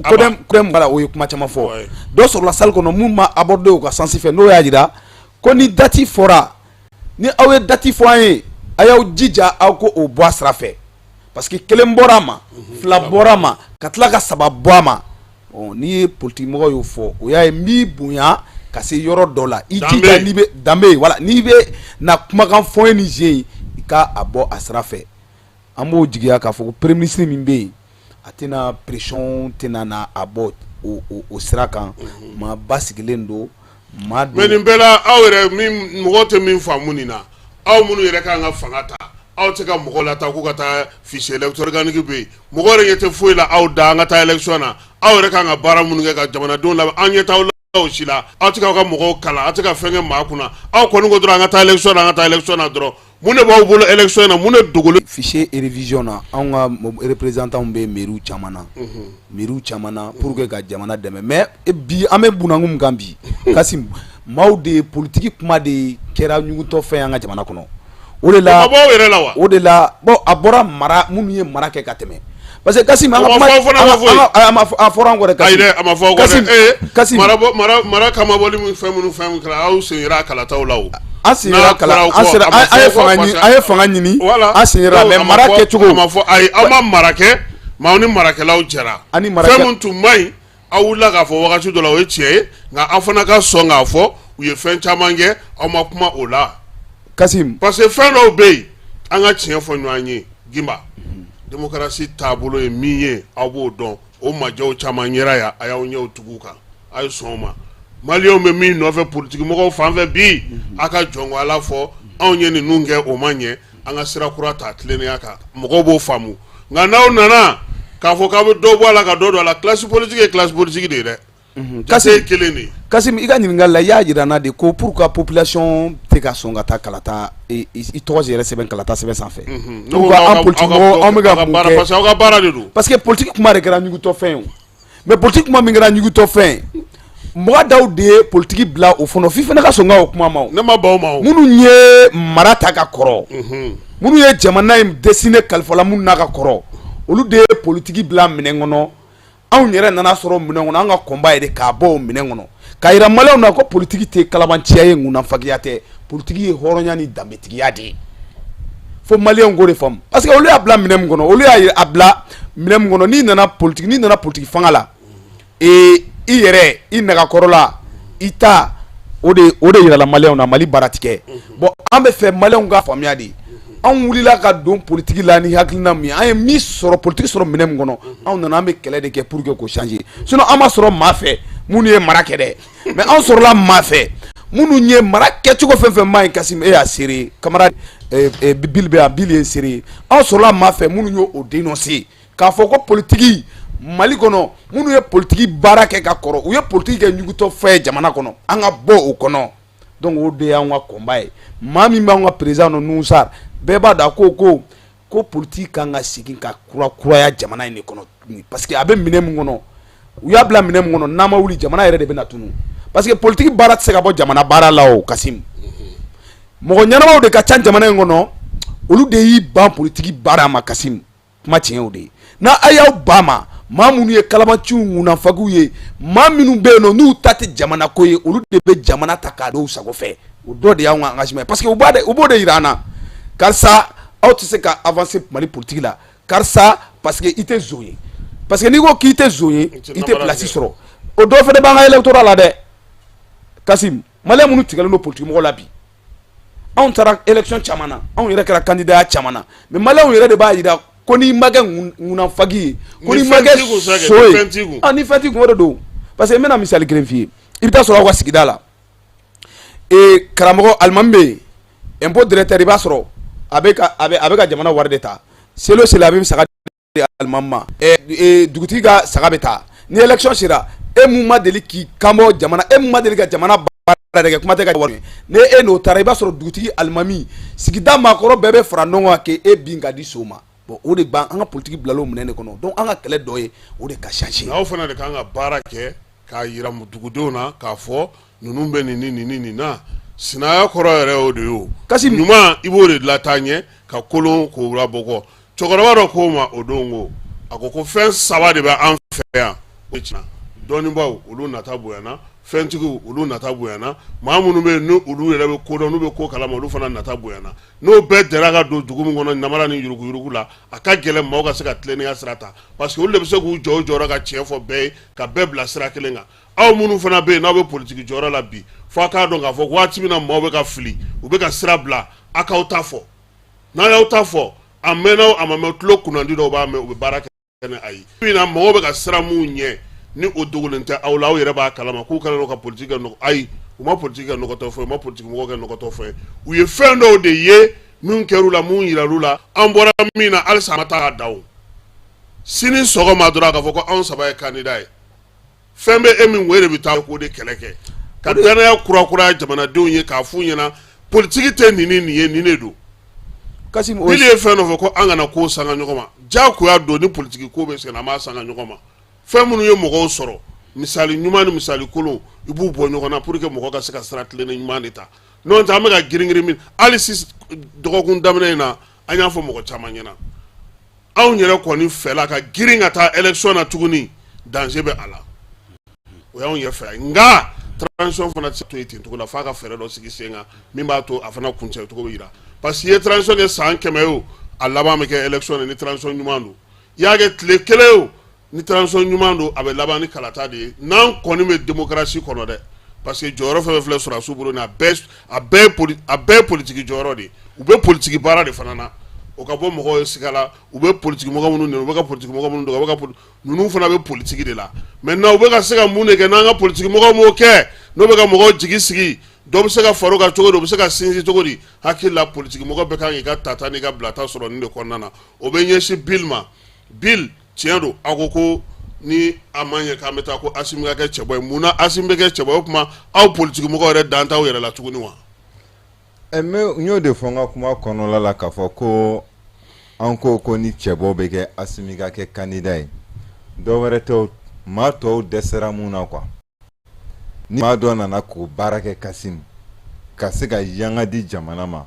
CODEM, CODEM, voilà, o ye kuma caman fɔ. Dɔ sɔrɔla salle kɔnɔ mun ma aborder o ka sens fɛ, n'o y'a jira ko ni date fɔra, ni aw ye date fɔ an ye, a y'aw jija aw ko o bɔ a sira fɛ, parce que kelen bɔra a ma, fila bɔra a ma, ka tila ka saba bɔ a ma. N'i ye politique mɔgɔ y'o fɔ, o y'a ye n b'i bonya ka se yɔrɔ dɔ la. I jija, n'i bɛ danbe, voilà, n'i bɛ na kumakan fɔ ye ni zen, i ka a bɔ a sira fɛ. An b'o jigiya k'a fɔ ko premier ministre min bɛ yen, a tɛna pression tɛna na a bɔ o sira kan. Maa ba sigilen don, maa. Mais nin bɛɛ la, aw yɛrɛ min, mɔgɔ tɛ min faamu nin na, aw minnu yɛrɛ kan ka fanga ta, aw tɛ ka mɔgɔ lataa k'u ka taa fichier électoral organique bɛ yen, mɔgɔ yɛrɛ ɲɛ tɛ foyi la aw da an ka taa élection na. Aw yɛrɛ kan ka baara minnu kɛ ka jamanadenw labɛn, an ɲɛ t'aw la o si la. Aw tɛ k'aw ka mɔgɔw kalan, aw tɛ ka fɛn kɛ maa kunna. Aw kɔni ko dɔrɔn an ka taa élection na, an ka taa élection na dɔrɔn. Mun de b'aw bolo élection na? Mun de dogolen? Fichier révision na, anw ka représentants bɛ mairie caman na, mairie caman na, pour que ka jamana dɛmɛ. Mais bi, an bɛ bunakun min kan bi, Kasim, maaw de ye politique kuma de kɛra ɲugutɔ fɛn ye an ka jamana kɔnɔ. O de la O ma bɔ aw yɛrɛ la wa? O de la, bon, a bɔra mara minnu ye mara kɛ ka tɛmɛ, parce que Kasim, an ka O ma kuma fɔ aw fana ma foyi. An ka a fɔra an kɔ dɛ, Kasim. Ayi dɛ, a ma fɔ aw kɔ dɛ. Kasim, Kasim, mara bɔ mara mara kamabɔli min, fɛn minnu, fɛn min kɛra, aw sen yera a kalataw la o. An sen yera N'a kala fɔra aw an kɔ, sera a ma an ye fɔ aw kɔ fanga parce ɲini que an ye fanga ɲini. Voilà. An sen yera, Donc, mais a ma mara fɔ- kɛcogo a ma fɔ, ayi, aw ma mara kɛ, mais aw ni marakɛlaw jɛra. Ani marakɛ- Fɛn min tun man ɲi, aw wulila k'a fɔ wagati dɔ la, o ye tiɲɛ ye, nka aw fana ka sɔn k'a fɔ u ye fɛn caman kɛ, aw ma kuma o la. Kasim, parce que fɛn dɔw bɛ yen, an ka tiɲɛ fɔ ɲɔgɔn ye, Gimba, démocratie taabolo ye min ye, aw b'o dɔn. O majɛw caman yera yan, a y'aw ɲɛw tugu kan, a ye sɔn o ma. Maliyɛnw bɛ min nɔfɛ politique mɔgɔw fan fɛ bi, a ka jɔn ko Ala fɔ anw ye ninnu kɛ, o ma ɲɛ, an ka sira kura ta tilennenya kan, mɔgɔw b'o faamu. Nka n'aw nana k'a fɔ k'aw bɛ dɔ bɔ a la ka dɔ don a la, classe politique ye classe politique de ye dɛ. Jate ye kelen de ye. Kasim, i ka ɲininkali la, i y'a jira n na de ko pourquoi population tɛ ka sɔn ka taa kalata, i tɔgɔ yɛrɛ sɛbɛn kalata sɛbɛn sanfɛ. Ne ko Pourquoi an politique mɔgɔw, anw bɛ ka mun kɛ? Parce que aw ka baara de don. Parce que politique kuma de kɛra ɲugutɔ fɛn ye o. Mais politique kuma min kɛra ɲugutɔ fɛn ye, mɔgɔ dɔw de ye politique bila o fɔnɔ, f'i fana ka sɔn ka o kuma ma o. Ne ma ban o ma o. Minnu ye mara ta ka kɔrɔ, minnu ye jamana in destinée kalifala minnu na ka kɔrɔ, olu de ye politique bila minɛn kɔnɔ. Anw yɛrɛ nana sɔrɔ minɛn kɔnɔ, an ka combat ye de k'a bɔ o minɛn kɔnɔ, k'a yira maliyɛnw na ko politiki tɛ kalabanciya ye, ŋunafagiya tɛ. Politiki ye hɔrɔnya ni danbetigiya de ye. Fo maliyɛnw k'o de faamu, parce que olu y'a bila minɛn min kɔnɔ, olu y'a bila minɛn min kɔnɔ, n'i nana politiki, n'i nana politiki fanga la, ee i yɛrɛ i nagakɔrɔla i ta o de yirala maliyɛnw na. Mali baara tigɛ. Bon, an bɛ fɛ maliyɛnw ka faamuya de. Anw wulila ka don politiki la ni hakilina min ye, an ye min sɔrɔ, politiki sɔrɔ minɛn min kɔnɔ, anw nana, an bɛ kɛlɛ de kɛ pour que k'o changer. Sinon an ma sɔrɔ maa fɛ minnu ye mara kɛ dɛ, mais anw sɔrɔla maa fɛ minnu ye mara kɛcogo fɛn fɛn ma ɲi. Kasim, e y'a seere, camarade Bill bɛ yan, Bill ye seere ye. Anw sɔrɔla maa fɛ minnu y'o dénoncer, k'a fɔ ko politiki Mali kɔnɔ, minnu ye politiki baara kɛ ka kɔrɔ, u ye politiki kɛ ɲugutɔ fɛn ye jamana kɔnɔ, an ka bɔ o kɔnɔ. Donc o de y'anw ka combat ye. Maa min b'anw ka président nɔ, Nuhu Sar, bɛɛ b'a dɔn, a ko politiki kan ka segin ka kurakuraya jamana in de kɔnɔ tuguni, parce que a bɛ minɛn min kɔnɔ, u y'a bila minɛn min kɔnɔ, n'an ma wuli, jamana yɛrɛ de bɛna tunu, parce que politiki baara tɛ se ka bɔ jamana baara la. O Kasim, mɔgɔ ɲɛnamaw de ka ca jamana in kɔnɔ, olu de y'i ban politiki baara ma. Kasim, kuma tiɲɛ o de ye. N'a a y'aw ba ma, maa minnu ye kalabanciw, ŋunafagiw ye, maa minnu bɛ yen nɔ n'u ta tɛ jamana ko ye, olu de bɛ jamana ta k'a dɔw sago fɛ. O dɔ de y'anw ka engagement ye, parce que u b'o de yira an na: karisa, aw tɛ se ka avancer Mali politique la, karisa, parce que i tɛ zon ye, parce que n'i ko k'i tɛ zon ye, i tɛ place sɔrɔ. O dɔ fana b'an ka électorat la dɛ, Kasim. Maliyɛn minnu tigɛlen don politique mɔgɔ la bi, anw taara élection caman na, anw yɛrɛ kɛra candidat caman na, mais maliyɛnw yɛrɛ de b'a yira ko n'i ma kɛ ŋunafagi ye, ko n'i ma kɛ so ye, ah, ni fɛn t'i kun, o de don. Parce que n bɛna misali kelen f'i ye. I bɛ taa sɔrɔ aw ka sigida la, ee karamɔgɔ alimami bɛ yen, impôt directeur, i b'a sɔrɔ a bɛ ka jamana wari de ta. Seli o seli, a bɛ saga di alimami ma, dugutigi ka saga bɛ taa. Ni élection sera, e mun ma deli k'i kanbɔ jamana, e mun ma deli ka jamana baara kɛ, kuma tɛ ka wari, ni e n'o taara, i b'a sɔrɔ dugutigi, alimami, sigida maakɔrɔ bɛɛ bɛ fara ɲɔgɔn kan k'e bin ka di so ma. Bon, o de ban an ka politique bilala o minɛn de kɔnɔ. Donc an ka kɛlɛ dɔ ye o de ka changer. Aw fana de kan ka baara kɛ k'a yira dugudenw na k'a fɔ ninnu bɛ nin ni nin ni nin na. Sinaya kɔrɔ yɛrɛ o de ye o. Kasi ɲuman, i b'o de lataa ɲɛ ka kolon k'o labɔ kɔ. Cɛkɔrɔba dɔ k'o ma o don, ko a ko fɛn saba de bɛ an fɛ yan. O tiɲɛ, dɔnnibaaw, olu nata bonyana, fɛntigiw, olu nata bonyana, maa minnu bɛ yen ni olu yɛrɛ bɛ kodɔn, n'u bɛ ko kalama, olu fana nata bonyana. N'o bɛɛ dara ka don dugu min kɔnɔ namara ni yuruguyurugu la, a ka gɛlɛn maaw ka se ka tilennenya sira ta, parce que olu de bɛ se k'u jɔ u jɔyɔrɔ ka tiɲɛ fɔ bɛɛ ye, ka bɛɛ bila sira kelen kan. Aw minnu fana bɛ yen n'aw bɛ politiki jɔyɔrɔ la bi, fo a k'a dɔn k'a fɔ waati min na maaw bɛ ka fili, u bɛ ka sira bila, a k'aw ta fɔ. N'a y'aw ta fɔ, a mɛnna o, a ma mɛn, tulo kunnandi dɔw b'a mɛn, u bɛ baara kɛ ni a ye. Bi na mɔgɔw bɛ ka sira mun ɲɛ ni o dogolen tɛ aw la, aw yɛrɛ b'a kalama k'u kɛlen don ka politiki kɛ nɔgɔ. Ayi, u ma politiki kɛ nɔgɔtɔ fɔ, u ma politiki mɔgɔw kɛ nɔgɔtɔ fɔ. U ye fɛn dɔw de ye min kɛr'u la, mun yiral'u la. An bɔra min na halisa, a ma taa ka da o. Sini sɔgɔma dɔrɔn, k'a fɔ ko anw saba ye candidat ye, fɛn bɛ e min ko, e de bɛ taa k'o de kɛlɛ kɛ ka danaya kurakuraya jamanadenw ye, k'a f'u ɲɛna politiki tɛ nin ni nin ye, nin de don. Kasi Bili ye fɛn dɔ fɔ ko an kana ko sanga ɲɔgɔn ma. Diyagoya don ni politiki ko bɛ sen, an b'a sanga ɲɔgɔn ma. Fɛn minnu ye mɔgɔw sɔrɔ, misali ɲuman ni misali kolon, i b'u bɔ ɲɔgɔn na pour que mɔgɔ ka se ka sira tilennen ɲuman de ta. N'o tɛ, an bɛ ka girin girin min, hali sisan, dɔgɔkun daminɛ in na, an y'a fɔ mɔgɔ caman ɲɛna, anw yɛrɛ kɔni fɛla ka girin ka taa élection na tuguni, danger bɛ a la. O y'anw yɛrɛ fɛ. Nka transition fana tɛ se to yen ten cogo la, f'a ka fɛɛrɛ dɔ sigi sen kan min b'a to a fana kuncɛ cogo bɛ yira, parce que i ye transition kɛ san 100 ye o, a laban bɛ kɛ élection de. Ni transition ɲuman don, i y'a kɛ tile kelen o, ni transition ɲuman don, a bɛ laban ni kalata de ye, n'an kɔni bɛ démocratie kɔnɔ dɛ. Parce que jɔyɔrɔ fɛn fɛn filɛ sɔrɔdasiw bolo, a bɛɛ ye politiki jɔyɔrɔ de ye. U bɛ politiki baara de fana na. O ka bɔ mɔgɔw ye siga la, u bɛ politiki mɔgɔ minnu nɛni, u bɛ ka politiki mɔgɔ minnu dɔgɔ, u bɛ ka ninnu fana bɛ politiki de la. Maintenant, u bɛ ka se ka mun de kɛ n'an ka politiki mɔgɔw m'o kɛ, n'o bɛ ka mɔgɔw jigi sigi, dɔ bɛ se ka far'o kan cogo di, o bɛ se ka sinsin cogo di? Hakili la, politiki mɔgɔ bɛɛ kan k'i ka tata n'i ka bilata sɔrɔ nin de kɔnɔna na. O bɛ ɲɛsin Bill ma. Bill, tiɲɛ don, aw ko ni a ma ɲɛ k'an bɛ taa ko Asimi ka kɛ cɛbɔ ye. Munna Asimi bɛ kɛ cɛbɔ ye? O tuma aw politiki mɔgɔw yɛrɛ dan t'aw yɛrɛ la tuguni wa? Ɛ, n y'o de fɔ n ka kuma kɔnɔla la k'a fɔ ko an ko ni cɛbɔ bɛ kɛ, Asimi ka kɛ candidat ye. Dɔw wɛrɛ tɛ, maa tɔw dɛsɛra mun na quoi. Ni maa dɔ nana k'o baara kɛ, Kasim, ka se ka yanga di jamana ma.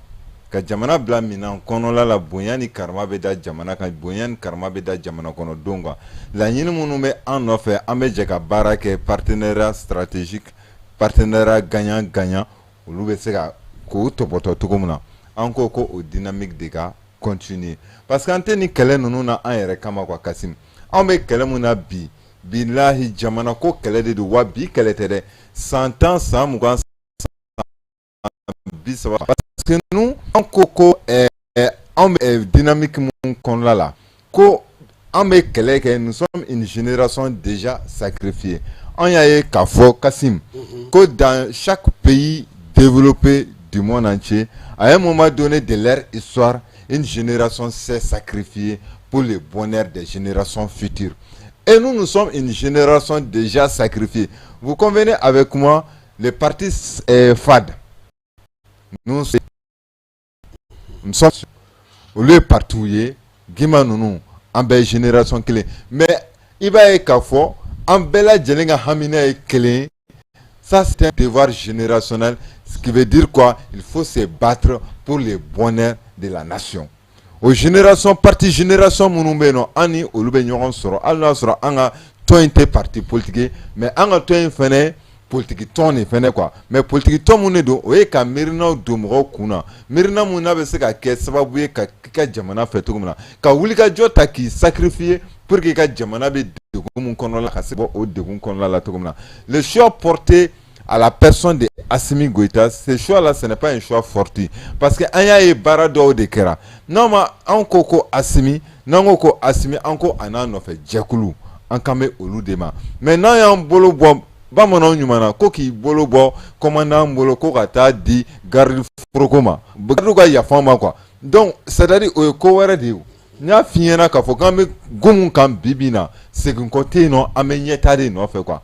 Ka jamana bila minɛn kɔnɔla la, bonya ni karama bɛ da jamana kan, bonya ni karama bɛ da jamana kɔnɔdenw kan. Laɲini minnu bɛ an nɔfɛ, an bɛ jɛ ka baara kɛ, partenariat stratégique, partenariat gagnant gagnant, olu bɛ se ka k'o tɔpɔtɔ cogo min na. An ko ko o dynamique de ka continuer, parce que an tɛ nin kɛlɛ ninnu na an yɛrɛ kama quoi. Kasim, anw bɛ kɛlɛ mun na bi, bilahi, jamana ko kɛlɛ de don. Wa bi kɛlɛ tɛ dɛ, san 10, san 20, san 30, parce que nous, an ko ko anw bɛ dynamique mun kɔnɔna la, ko an bɛ kɛlɛ kɛ, nous sommes une génération déjà sacrifiée. An y'a ye k'a fɔ, Kasim, ko dans chaque pays développé du monde entier, à un moment donné de leur histoire, une génération s'est sacrifiée pour le bonheur des générations futures. Et nous, nous sommes une génération déjà sacrifiée. Vous convenez avec moi, le parti FAD, nous, nous sommes olu ye parti ye, Gima ninnu, an bɛɛ ye génération kelen. Mais i b'a ye k'a fɔ an bɛɛ lajɛlen ka hamina ye kelen ye. Ça, c'est un devoir générationnel, ce qui veut dire quoi? Il faut se battre pour le bonheur de la nation. O génération, parti génération minnu bɛ yen nɔ, an ni olu bɛ ɲɔgɔn sɔrɔ, hali n'a sɔrɔ an ka tɔn in tɛ parti politique ye, mais an ka tɔn in fɛnɛ politique tɔn de fɛnɛ quoi. Mais politique tɔn mun de don? O ye ka miirinaw don mɔgɔw kun na, miirina mun n'a bɛ se ka kɛ sababu ye ka k'i ka jamana fɛ cogo min na, ka wulikajɔ ta k'i sacrifier pour que i ka jamana bɛ degun mun kɔnɔ la, ka se bɔ o degun kɔnɔna la cogo min na. Le choix porté à la personne de Assimi Goïta, ce choix-là, ce n'est pas un choix fortuit. Parce que an y'a ye baara dɔw de kɛra. N'an ma anw ko ko Assimi, n'an ko ko Assimi, an ko a n'a nɔfɛ jɛkulu, an kan bɛ olu de ma. Mais n'an y'an bolo bɔ, bamananw ɲuman na ko k'i bolo bɔ commandant bolo ko ka taa di garde foroko ma, garde ka yafa ma quoi. Donc c'est à dire o ye ko wɛrɛ de ye. N y'a f'i ɲɛna k'a fɔ k'an bɛ go mun kan bi bi in na, segin kɔ tɛ yen nɔ, an bɛ ɲɛtaa de nɔfɛ quoi.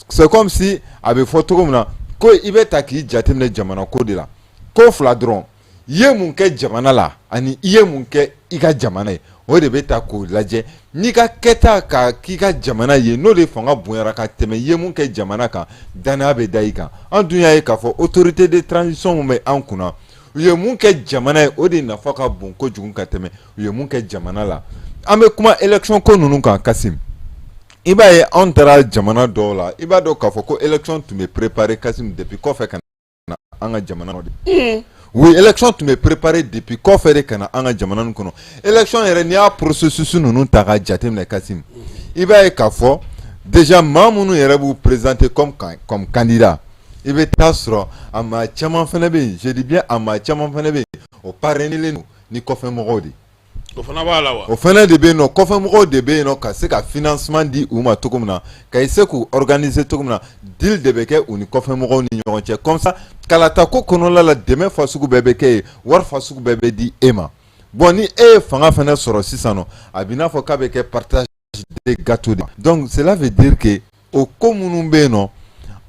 C'est comme si a bɛ fɔ cogo min na ko i bɛ ta k'i jateminɛ jamana ko de la, ko fila dɔrɔn: i ye mun kɛ jamana la ani i ye mun kɛ i ka jamana ye, o de bɛ ta k'o lajɛ. N'i ka kɛta ka k'i ka jamana ye, n'o de fanga bonyara ka tɛmɛ i ye mun kɛ jamana kan, danaya bɛ da i kan. An dun y'a ye k'a fɔ autorité de transition mun bɛ an kunna, u ye mun kɛ jamana ye, o de nafa ka bon kojugu ka tɛmɛ u ye mun kɛ jamana la. An bɛ kuma élection ko ninnu kan, Kasim, i b'a ye anw taara jamana dɔw la, i b'a dɔn k'a fɔ ko élection tun bɛ préparer, Kasim, depuis kɔfɛ ka na an ka jamana de. Oui, élection tun bɛ préparer depuis kɔfɛ de ka na an ka jamana nin kɔnɔ. Élection yɛrɛ, n'i y'a processus ninnu ta k'a jateminɛ, Kasim, i b'a ye k'a fɔ déjà maa minnu yɛrɛ b'u présenter comme candidat, i bɛ taa sɔrɔ a maa caman fana bɛ yen, je dis bien a maa caman fana bɛ yen, o parrainé don ni kɔfɛmɔgɔw de ye. O fana b'a la wa? O fana de bɛ yen nɔ, kɔfɛmɔgɔw de bɛ yen nɔ ka se ka financement di u ma cogo min na, ka se k'u organiser cogo min na. Deal de bɛ kɛ u ni kɔfɛmɔgɔw ni ɲɔgɔn cɛ comme ça kalata ko kɔnɔna la, dɛmɛ fasugu bɛɛ bɛ kɛ yen, wari fasugu bɛɛ bɛ di e ma. Bon, ni e ye fanga fana sɔrɔ sisan nɔ, a b'i n'a fɔ k'a bɛ kɛ partage de gâteau de. Donc cela veut dire que o ko minnu bɛ yen nɔ,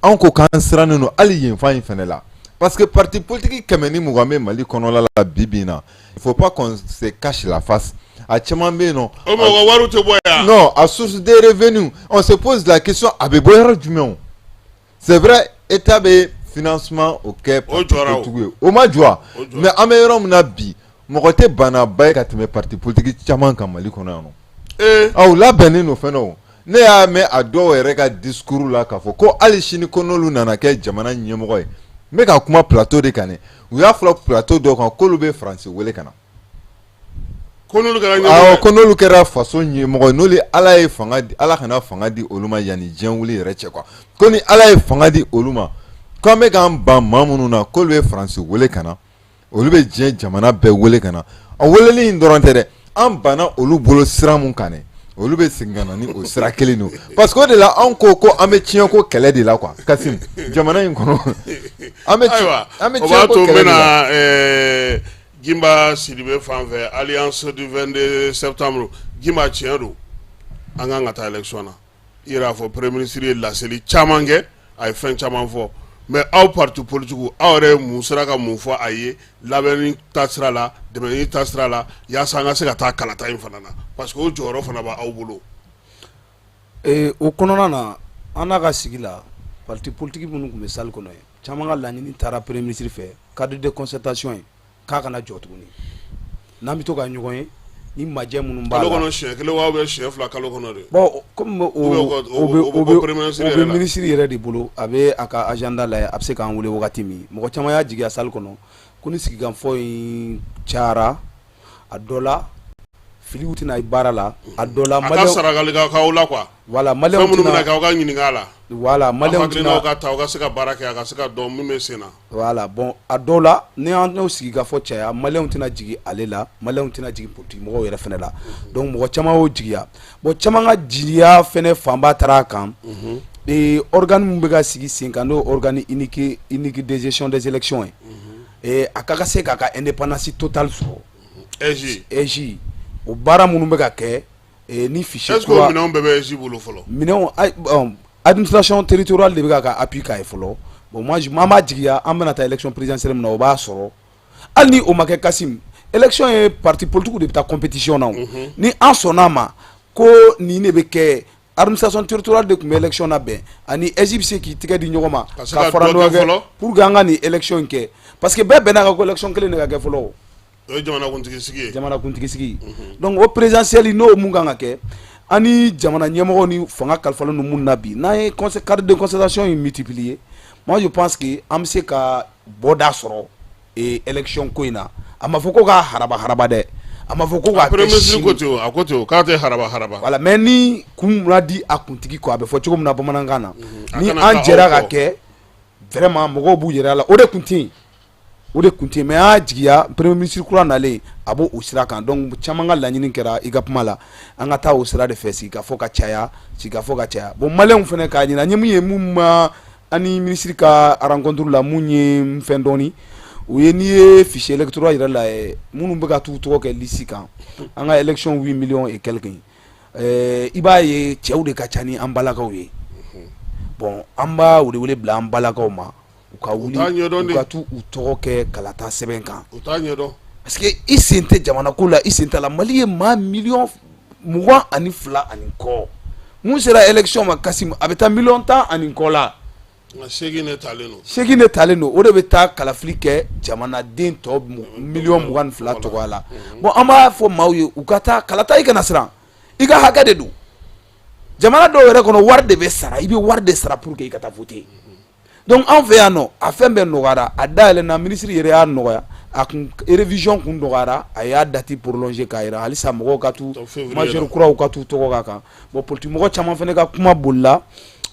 anw ko k'an sirannen don hali yen fan in fana la, parce que parti politique 120 bɛ Mali kɔnɔla la bi bi in na. Il faut pas qu'on se cache la face, a caman bɛ yen nɔ. O ma, u ka wariw tɛ bɔ yan. Non, a source de revenus, on se pose la question, a bɛ bɔ yɔrɔ jumɛn o? C'est vrai, État bɛ financement o kɛ O jɔra o. parti politique ye, o ma jɔ wa? O jɔra. Mais an bɛ yɔrɔ min na bi, mɔgɔ tɛ banaba ye ka tɛmɛ parti politique caman kan Mali kɔnɔ yan nɔ. Aw labɛnnen don fɛnɛ o. Ne y'a mɛn a dɔw yɛrɛ ka discours la k'a fɔ ko hali sini ko n'olu nana kɛ jamana ɲɛmɔgɔ ye, n bɛ ka kuma plateau de kan dɛ, u y'a fɔ plateau dɔw kan k'olu bɛ Faransi wele ka na. Ko n'olu kɛra Awɔ. ɲɛmɔgɔ ye. Ko n'olu kɛra faso ɲɛmɔgɔ ye, n'olu Ala ye fanga di, Ala kana fanga di olu ma yanni diɲɛ wuli yɛrɛ cɛ quoi, ko ni Ala ye fanga di olu ma, k'an bɛ k'an ban maa minnu na, k'olu bɛ Faransi wele ka na, olu bɛ diɲɛ jamana bɛɛ wele ka na. A weleli in dɔrɔn tɛ dɛ, an banna olu bolo sira mun kan dɛ, olu bɛ segin ka na ni o sira kelen don, parce que o de la anw ko ko an bɛ tiɲɛko kɛlɛ de la quoi. Kasim, jamana in kɔnɔ, an bɛ Ayiwa, an bɛ o b'a tiɲɛko to n kɛlɛ de la. bɛna Gimba Sidibe fan fɛ, Alliance du 22 septembre. Gimba, tiɲɛ don, an kan ka taa élection na. I yɛrɛ y'a fɔ, premier ministre ye laseli caman kɛ, a ye fɛn caman fɔ, mais aw parti politique, aw yɛrɛ ye mun sera ka mun fɔ a ye labɛnni ta sira la, dɛmɛni ta sira la, yaasa an ka se ka taa kalata in fana na? Parce que o jɔyɔrɔ fana b'aw bolo. O kɔnɔna na, an n'a ka sigi la, parti politique minnu tun bɛ salle kɔnɔ ye, caman ka laɲini taara premier ministre fɛ, cadre de concertation ye. K'a kana jɔ tuguni, n'an bɛ to ka ɲɔgɔn ye ni majɛ minnu b'a la. Kalo kɔnɔ siɲɛ kelen wa bɛ siɲɛ 2 kalo kɔnɔ de? Bon, comme o bɛ minisiri yɛrɛ de bolo, a bɛ a ka agenda lajɛ, a bɛ se k'an wele wagati min. Mɔgɔ caman y'a jigiya salle kɔnɔ ko ni sigikafɔ in cayara, a dɔ la filiw tɛna ye baara la, a dɔ la. A ka saragali ka k'aw la quoi. Voilà, maliyɛnw fɛn minnu bɛna kɛ, aw ka ɲininka a la. Voilà, maliyɛnw hakilinaw ka ta, aw ka se ka baara kɛ, a ka se ka dɔn min bɛ sen na. Voilà, bon, a dɔw la ni an y'o sigikafɔ caya, maliyɛnw tɛna jigin ale la, maliyɛnw tɛna jigin politique mɔgɔw yɛrɛ fɛnɛ la. Donc mɔgɔ caman y'o jigiya. Bon, caman ka jigiya fɛnɛ fanba taara a kan ee organe min bɛ ka sigi sen kan, n'o organe unique de gestion des élections ye, a ka se k'a ka indépendance totale sɔrɔ. AIGE. AIGE, o baara minnu bɛ ka kɛ ni fichier. Est-ce que o minɛnw bɛɛ bɛ AIGE bolo fɔlɔ? Minɛnw, administration territoriale de bɛ ka appui k'a ye fɔlɔ. Bon, moi an b'a jigiya an bɛna taa élection présidentielle min na, o b'a sɔrɔ. Hali ni o ma kɛ, Kasim, élection ye parti politique de bɛ taa compétition na o. Ni an sɔnn'a ma ko nin de bɛ kɛ, administration territoriale de tun bɛ élection labɛn, ani AIGE bɛ se k'i tɛgɛ di ɲɔgɔn ma ka fara ɲɔgɔn kan pour que an ka nin élection in kɛ, parce que bɛɛ bɛnna kan ko élection kelen de ka kɛ fɔlɔ. O ye jamanakuntigi sigi ye. Jamanakuntigi sigi. Donc o présidentielle, n'o mun kan ka kɛ, an ni jamana ɲɛmɔgɔw ni fanga kalifalen don mun na bi, n'an ye cadre de concertation in multiplier, moi je pense que an bɛ se ka bɔda sɔrɔ élection ko in na. A ma fɔ ko k'a haraba haraba dɛ, a ma fɔ ko k'a kɛ sini. Ko ten, a ko ten k'a tɛ haraba haraba. Voilà, mais ni kun ma di a kuntigi kɔ, a bɛ fɔ cogo min na bamanankan na, ni an jɛra ka kɛ, vraiment mɔgɔw b'u yɛrɛ la. O de kun tɛ yen, o de kun tɛ yen. Mais an y'a jigiya premier ministre kura nalen, a b'o o sira kan. Donc caman ka laɲini kɛra i ka kuma la, an ka taa o sira de fɛ, sigikafɔ ka caya, sigikafɔ ka caya. Bon, maliyɛnw fana k'a ɲini an ye mun ye, mun ma an ni minisiri ka rencontre la, mun ye fɛn dɔɔni o ye, n'i ye fichier électoral yɛrɛ lajɛ, minnu bɛ ka t'u tɔgɔ kɛ liste kan, an ka élection 8 millions et quelques, i b'a ye cɛw de ka ca ni an balakaw ye. Bon, an b'a wele bila an balakaw ma, u ka wuli u ka t'u tɔgɔ kɛ kalata sɛbɛn kan. U t'a ɲɛdɔn. Parce que i sen tɛ jamana ko la, i sen t'a la. Mali ye maa 22 miliyɔn ani kɔ. Mun sera élection ma, Kasim, a bɛ taa 10 miliyɔn ani kɔ la. Nka 8 de talen don. 8 de talen don, o de bɛ taa kalafili kɛ jamanaden tɔ 22 miliyɔn tɔgɔ la. Bon, an b'a fɔ maaw ye u ka taa kalata, i kana siran, i ka hakɛ de don. Jamana dɔw yɛrɛ kɔnɔ, wari de bɛ sara, i bɛ wari de sara pour que i ka taa voter. Donc anw fɛ yan nɔ, a fɛn bɛɛ nɔgɔyara, a dayɛlɛnna, minisiri yɛrɛ y'a nɔgɔya, a kun révision kun nɔgɔyara, a y'a date prolonger k'a yira halisa mɔgɔw ka t'u majeur kuraw ka t'u tɔgɔ k'a kan. Bon, politique mɔgɔ caman fana ka kuma bolila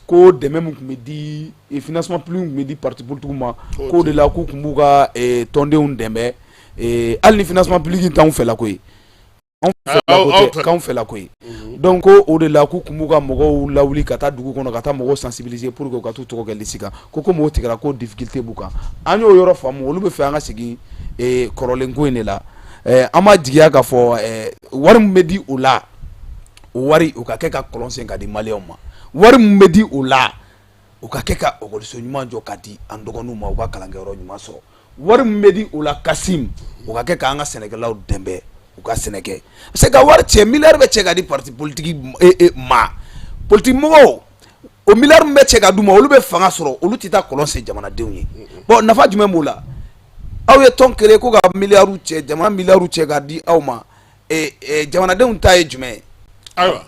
ko dɛmɛ min tun bɛ di, financement public tun bɛ di parti politique ma, k'o de la k'u tun b'u ka tɔndenw dɛmɛ. Hali ni financement public in t'anw fɛla ko ye, anw fɛla ko ye. Donc ko o de la k'u tun b'u ka mɔgɔw lawuli ka taa dugu kɔnɔ, ka taa mɔgɔw sensibiliser pour que u ka t'u tɔgɔ kɛ liste kan, ko komi o tigɛra, ko difficulté b'u kan. An y'o yɔrɔ faamu, olu bɛ fɛ an ka segin kɔrɔlen ko in de la. An b'a jigiya k'a fɔ wari min bɛ di o la, o wari o ka kɛ ka kɔlɔn sen ka di maliyɛnw ma, wari min bɛ di o la, o ka kɛ ka ekɔliso ɲuman jɔ ka di an dɔgɔninw ma, u ka kalankɛyɔrɔ ɲuman sɔrɔ. Wari min bɛ di o la, Kasim, o ka kɛ k'an ka sɛnɛkɛlaw dɛmɛ u ka sɛnɛ kɛ. Parce que ka wari cɛ, miliyari bɛ cɛ ka di parti politique ma, politique mɔgɔw, o miliyari min bɛ cɛ ka d'u ma, olu bɛ fanga sɔrɔ, olu tɛ taa kɔlɔn sen jamanadenw ye. Bon, nafa jumɛn b'o la? Aw ye tɔn créer ko ka miliyariw cɛ, jamana miliyariw cɛ ka di aw ma, jamanadenw ta ye jumɛn ye?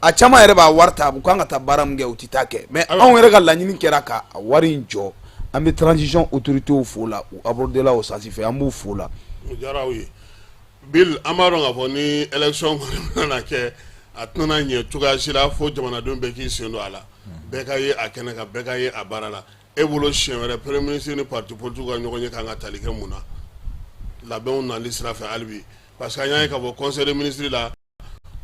A caman yɛrɛ b'a wari ta, u kan ka taa baara min kɛ, u tɛ taa kɛ. Mais anw yɛrɛ ka laɲini kɛra ka wari in jɔ. An bɛ transition autorités fo la, u aborder la o sens fɛ, an b'u fo la. O diyara aw ye. Bill, an b'a dɔn k'a fɔ ni élection kɔni bɛna kɛ, a tɛna ɲɛ cogoya si la fo jamanadenw bɛɛ k'i sen don a la, bɛɛ ka ye a kɛnɛ kan, bɛɛ ka ye a baara la. E bolo, siɲɛ wɛrɛ premier ministre ni parti politique ka ɲɔgɔn ye kan ka tali kɛ mun na labɛnw nali sira fɛ hali bi? Parce que an y'a ye k'a fɔ conseil des ministres la,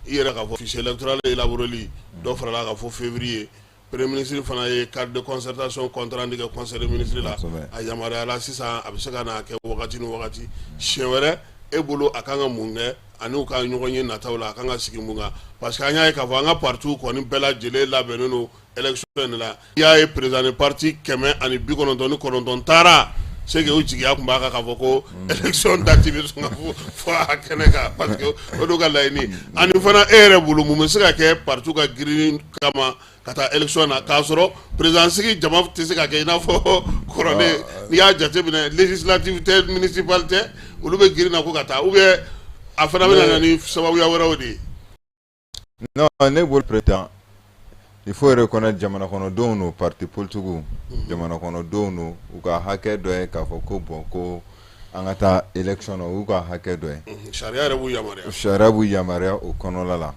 i yɛrɛ k'a fɔ fichier électoral élaboreli dɔ farala ka fɔ février. Premier ministre fana ye cadre de concertation compte rendu kɛ conseil des ministres la, a yamaruyala sisan a bɛ se ka na kɛ wagati ni wagati. Siɲɛ wɛrɛ, e bolo, a kan ka mun kɛ ani u ka ɲɔgɔn ye nataw la, a kan ka sigi mun kan? Parce que an y'a ye k'a fɔ an ka partiw kɔni bɛɛ lajɛlen labɛnnen don élection in de la. I y'a ye président de parti 199 taara. c'est que o jigiya tun b'a kan k'a fɔ ko élection date bɛ sɔn ka fɔ a kɛnɛ kan, parce que o de ka laɲini. Ani fana, e yɛrɛ bolo, mun bɛ se ka kɛ parti ka girin kama ka taa élection na, k'a sɔrɔ président sigi jama tɛ se ka kɛ i n'a fɔ kɔrɔlen? N'i y'a jateminɛ, législative tɛ, municipal tɛ, olu bɛ girin na ko ka taa, ou bien a fana bɛ na ni sababuya wɛrɛw de ye? Non, ne bolo, président, il faut reconnaître, jamana kɔnɔdenw no, parti politique, jamana kɔnɔdenw no, u ka hakɛ dɔ ye k'a fɔ ko bon, ko an ka taa élection na, u y'u ka hakɛ dɔ ye. Sariya yɛrɛ b'u yamaruya. Sariya b'u yamaruya o kɔnɔla la.